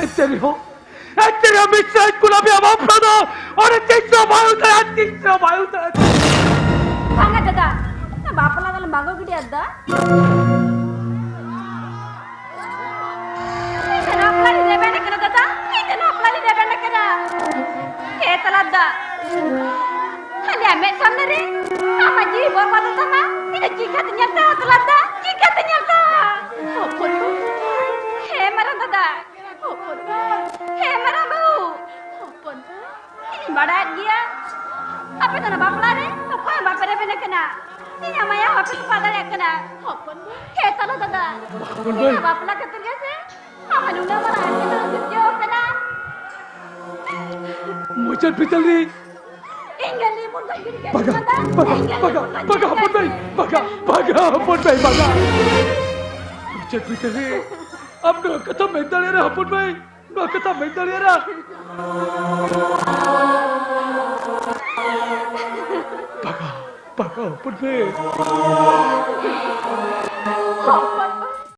ᱮᱱᱛᱮ ᱨᱮᱦᱚᱸ, ᱮᱱᱛᱮ ᱨᱮᱦᱚᱸ ᱢᱤᱫ ᱥᱟᱹᱧ ᱠᱩᱞᱟᱢ ᱨᱮᱭᱟᱜ ᱵᱟᱯᱞᱟ ᱫᱚ ᱚᱸᱰᱮ ᱛᱤᱥ ᱨᱮᱦᱚᱸ ᱵᱟᱭ ᱦᱩᱭ ᱫᱟᱲᱮᱭᱟᱜᱼᱟ, ᱛᱤᱥ ᱨᱮᱦᱚᱸ ᱵᱟᱭ ᱦᱩᱭ ᱫᱟᱲᱮᱭᱟᱜᱼᱟ᱾ ᱵᱟᱝᱟ ᱫᱟᱫᱟ, ᱵᱟᱯᱞᱟ ᱫᱚᱞᱮ ᱵᱷᱟᱸᱜᱚᱲ ᱜᱤᱰᱤᱭᱟ ᱫᱟ᱾ ᱤᱧ ᱫᱚ ᱱᱚᱣᱟ ᱵᱟᱯᱞᱟ ᱨᱤᱧ ᱨᱮᱵᱮᱱ ᱟᱠᱟᱱᱟ ᱫᱟᱫᱟ, ᱤᱧ ᱫᱚ ᱱᱚᱣᱟ ᱵᱟᱯᱞᱟ ᱨᱤᱧ ᱨᱮᱵᱮᱱ ᱟᱠᱟᱱᱟ᱾ ᱦᱮ ᱛᱟᱞᱟ ᱫᱟ, ᱟᱞᱮᱭᱟᱜ ᱢᱮᱫ ᱥᱟᱢᱱᱮ ᱨᱮ ᱟᱢᱟᱜ ᱡᱤᱣᱤ ᱵᱚᱨᱵᱟᱫᱚᱜ ᱛᱟᱢᱟ, ᱤᱧ ᱫᱚ ᱪᱤᱠᱟᱹᱛᱮ ᱧᱮᱞ ᱛᱟᱢᱟ ᱛᱟᱞᱟ ᱫᱟ, ᱪᱤᱠᱟᱹᱛᱮ ᱧᱮᱞ ᱛᱟᱢᱟ? ᱦᱚᱯᱚᱱ ᱵᱟᱹᱵᱩ᱾ ᱦᱮ ᱢᱟᱨᱟᱝ ᱫᱟᱫᱟ, ᱦᱚᱯᱚᱱ ᱵᱟᱹᱵᱩ᱾ ᱦᱮ ᱢᱟᱨᱟᱝ ᱵᱟᱹᱵᱩ, ᱦᱚᱯᱚᱱ ᱵᱟᱹᱵᱩ᱾ ᱤᱧ ᱵᱟᱲᱟᱭᱮᱫ ᱜᱮᱭᱟ, ᱟᱯᱮ ᱫᱚ ᱚᱱᱟ ᱵᱟᱯᱞᱟ ᱨᱮ ᱚᱠᱚᱭ ᱦᱚᱸ ᱵᱟᱯᱮ ᱨᱮᱵᱮᱱ ᱟᱠᱟᱱᱟ᱾ ᱤᱧᱟᱜ ᱢᱟᱭᱟ ᱦᱚᱸ ᱵᱟᱯᱮ ᱛᱚᱯᱟ ᱫᱟᱲᱮᱭᱟᱜ ᱠᱟᱱᱟ᱾ ᱦᱚᱯᱚᱱ ᱵᱟᱹᱵᱩ᱾ ᱦᱮ ᱛᱟᱞᱟ ᱫᱟᱫᱟ, ᱦᱚᱯᱚᱱ ᱵᱟᱹᱵᱩ᱾ ᱤᱧᱟᱜ ᱵᱟᱯᱞᱟ ᱠᱷᱟᱹᱛᱤᱨ ᱜᱮ ᱥᱮ ᱟᱢ ᱱᱩᱱᱟᱹᱜ ᱢᱟᱨᱟᱝ ᱮᱴᱠᱮᱴᱚᱬᱮ ᱥᱤᱨᱡᱟᱹᱣ ᱟᱠᱟᱱᱟ᱾ ᱢᱩᱪᱟᱹᱫ ᱵᱤᱫᱟᱹᱞ ᱨᱮ ᱵᱟᱜᱟ, ᱵᱟᱜᱟ, ᱵᱟᱜᱟ, ᱵᱟᱜᱟ, ᱦᱚᱯᱚᱱ ᱵᱷᱟᱹᱭ, ᱵᱟᱜᱟ, ᱵᱟᱜᱟ, ᱦᱚᱯᱚᱱ ᱵᱷᱟᱹᱭ, ᱵᱟᱜᱟ᱾ ᱪᱮᱫ ᱵᱤᱴᱟᱹ ᱨᱮ? ᱟᱢ ᱱᱚᱣᱟ ᱠᱟᱛᱷᱟ ᱢᱮᱱ ᱫᱟᱲᱮᱭᱟᱜᱼᱟ, ᱦᱚᱯᱚᱱ ᱵᱷᱟᱹᱭ? ᱱᱚᱣᱟ ᱠᱟᱛᱷᱟ ᱢᱮᱱ ᱫᱟᱲᱮᱭᱟᱜᱼᱟ? ᱵᱟᱜᱟ, ᱵᱟᱜᱟ, ᱦᱚᱯᱚᱱ ᱵᱷᱟᱹᱭ᱾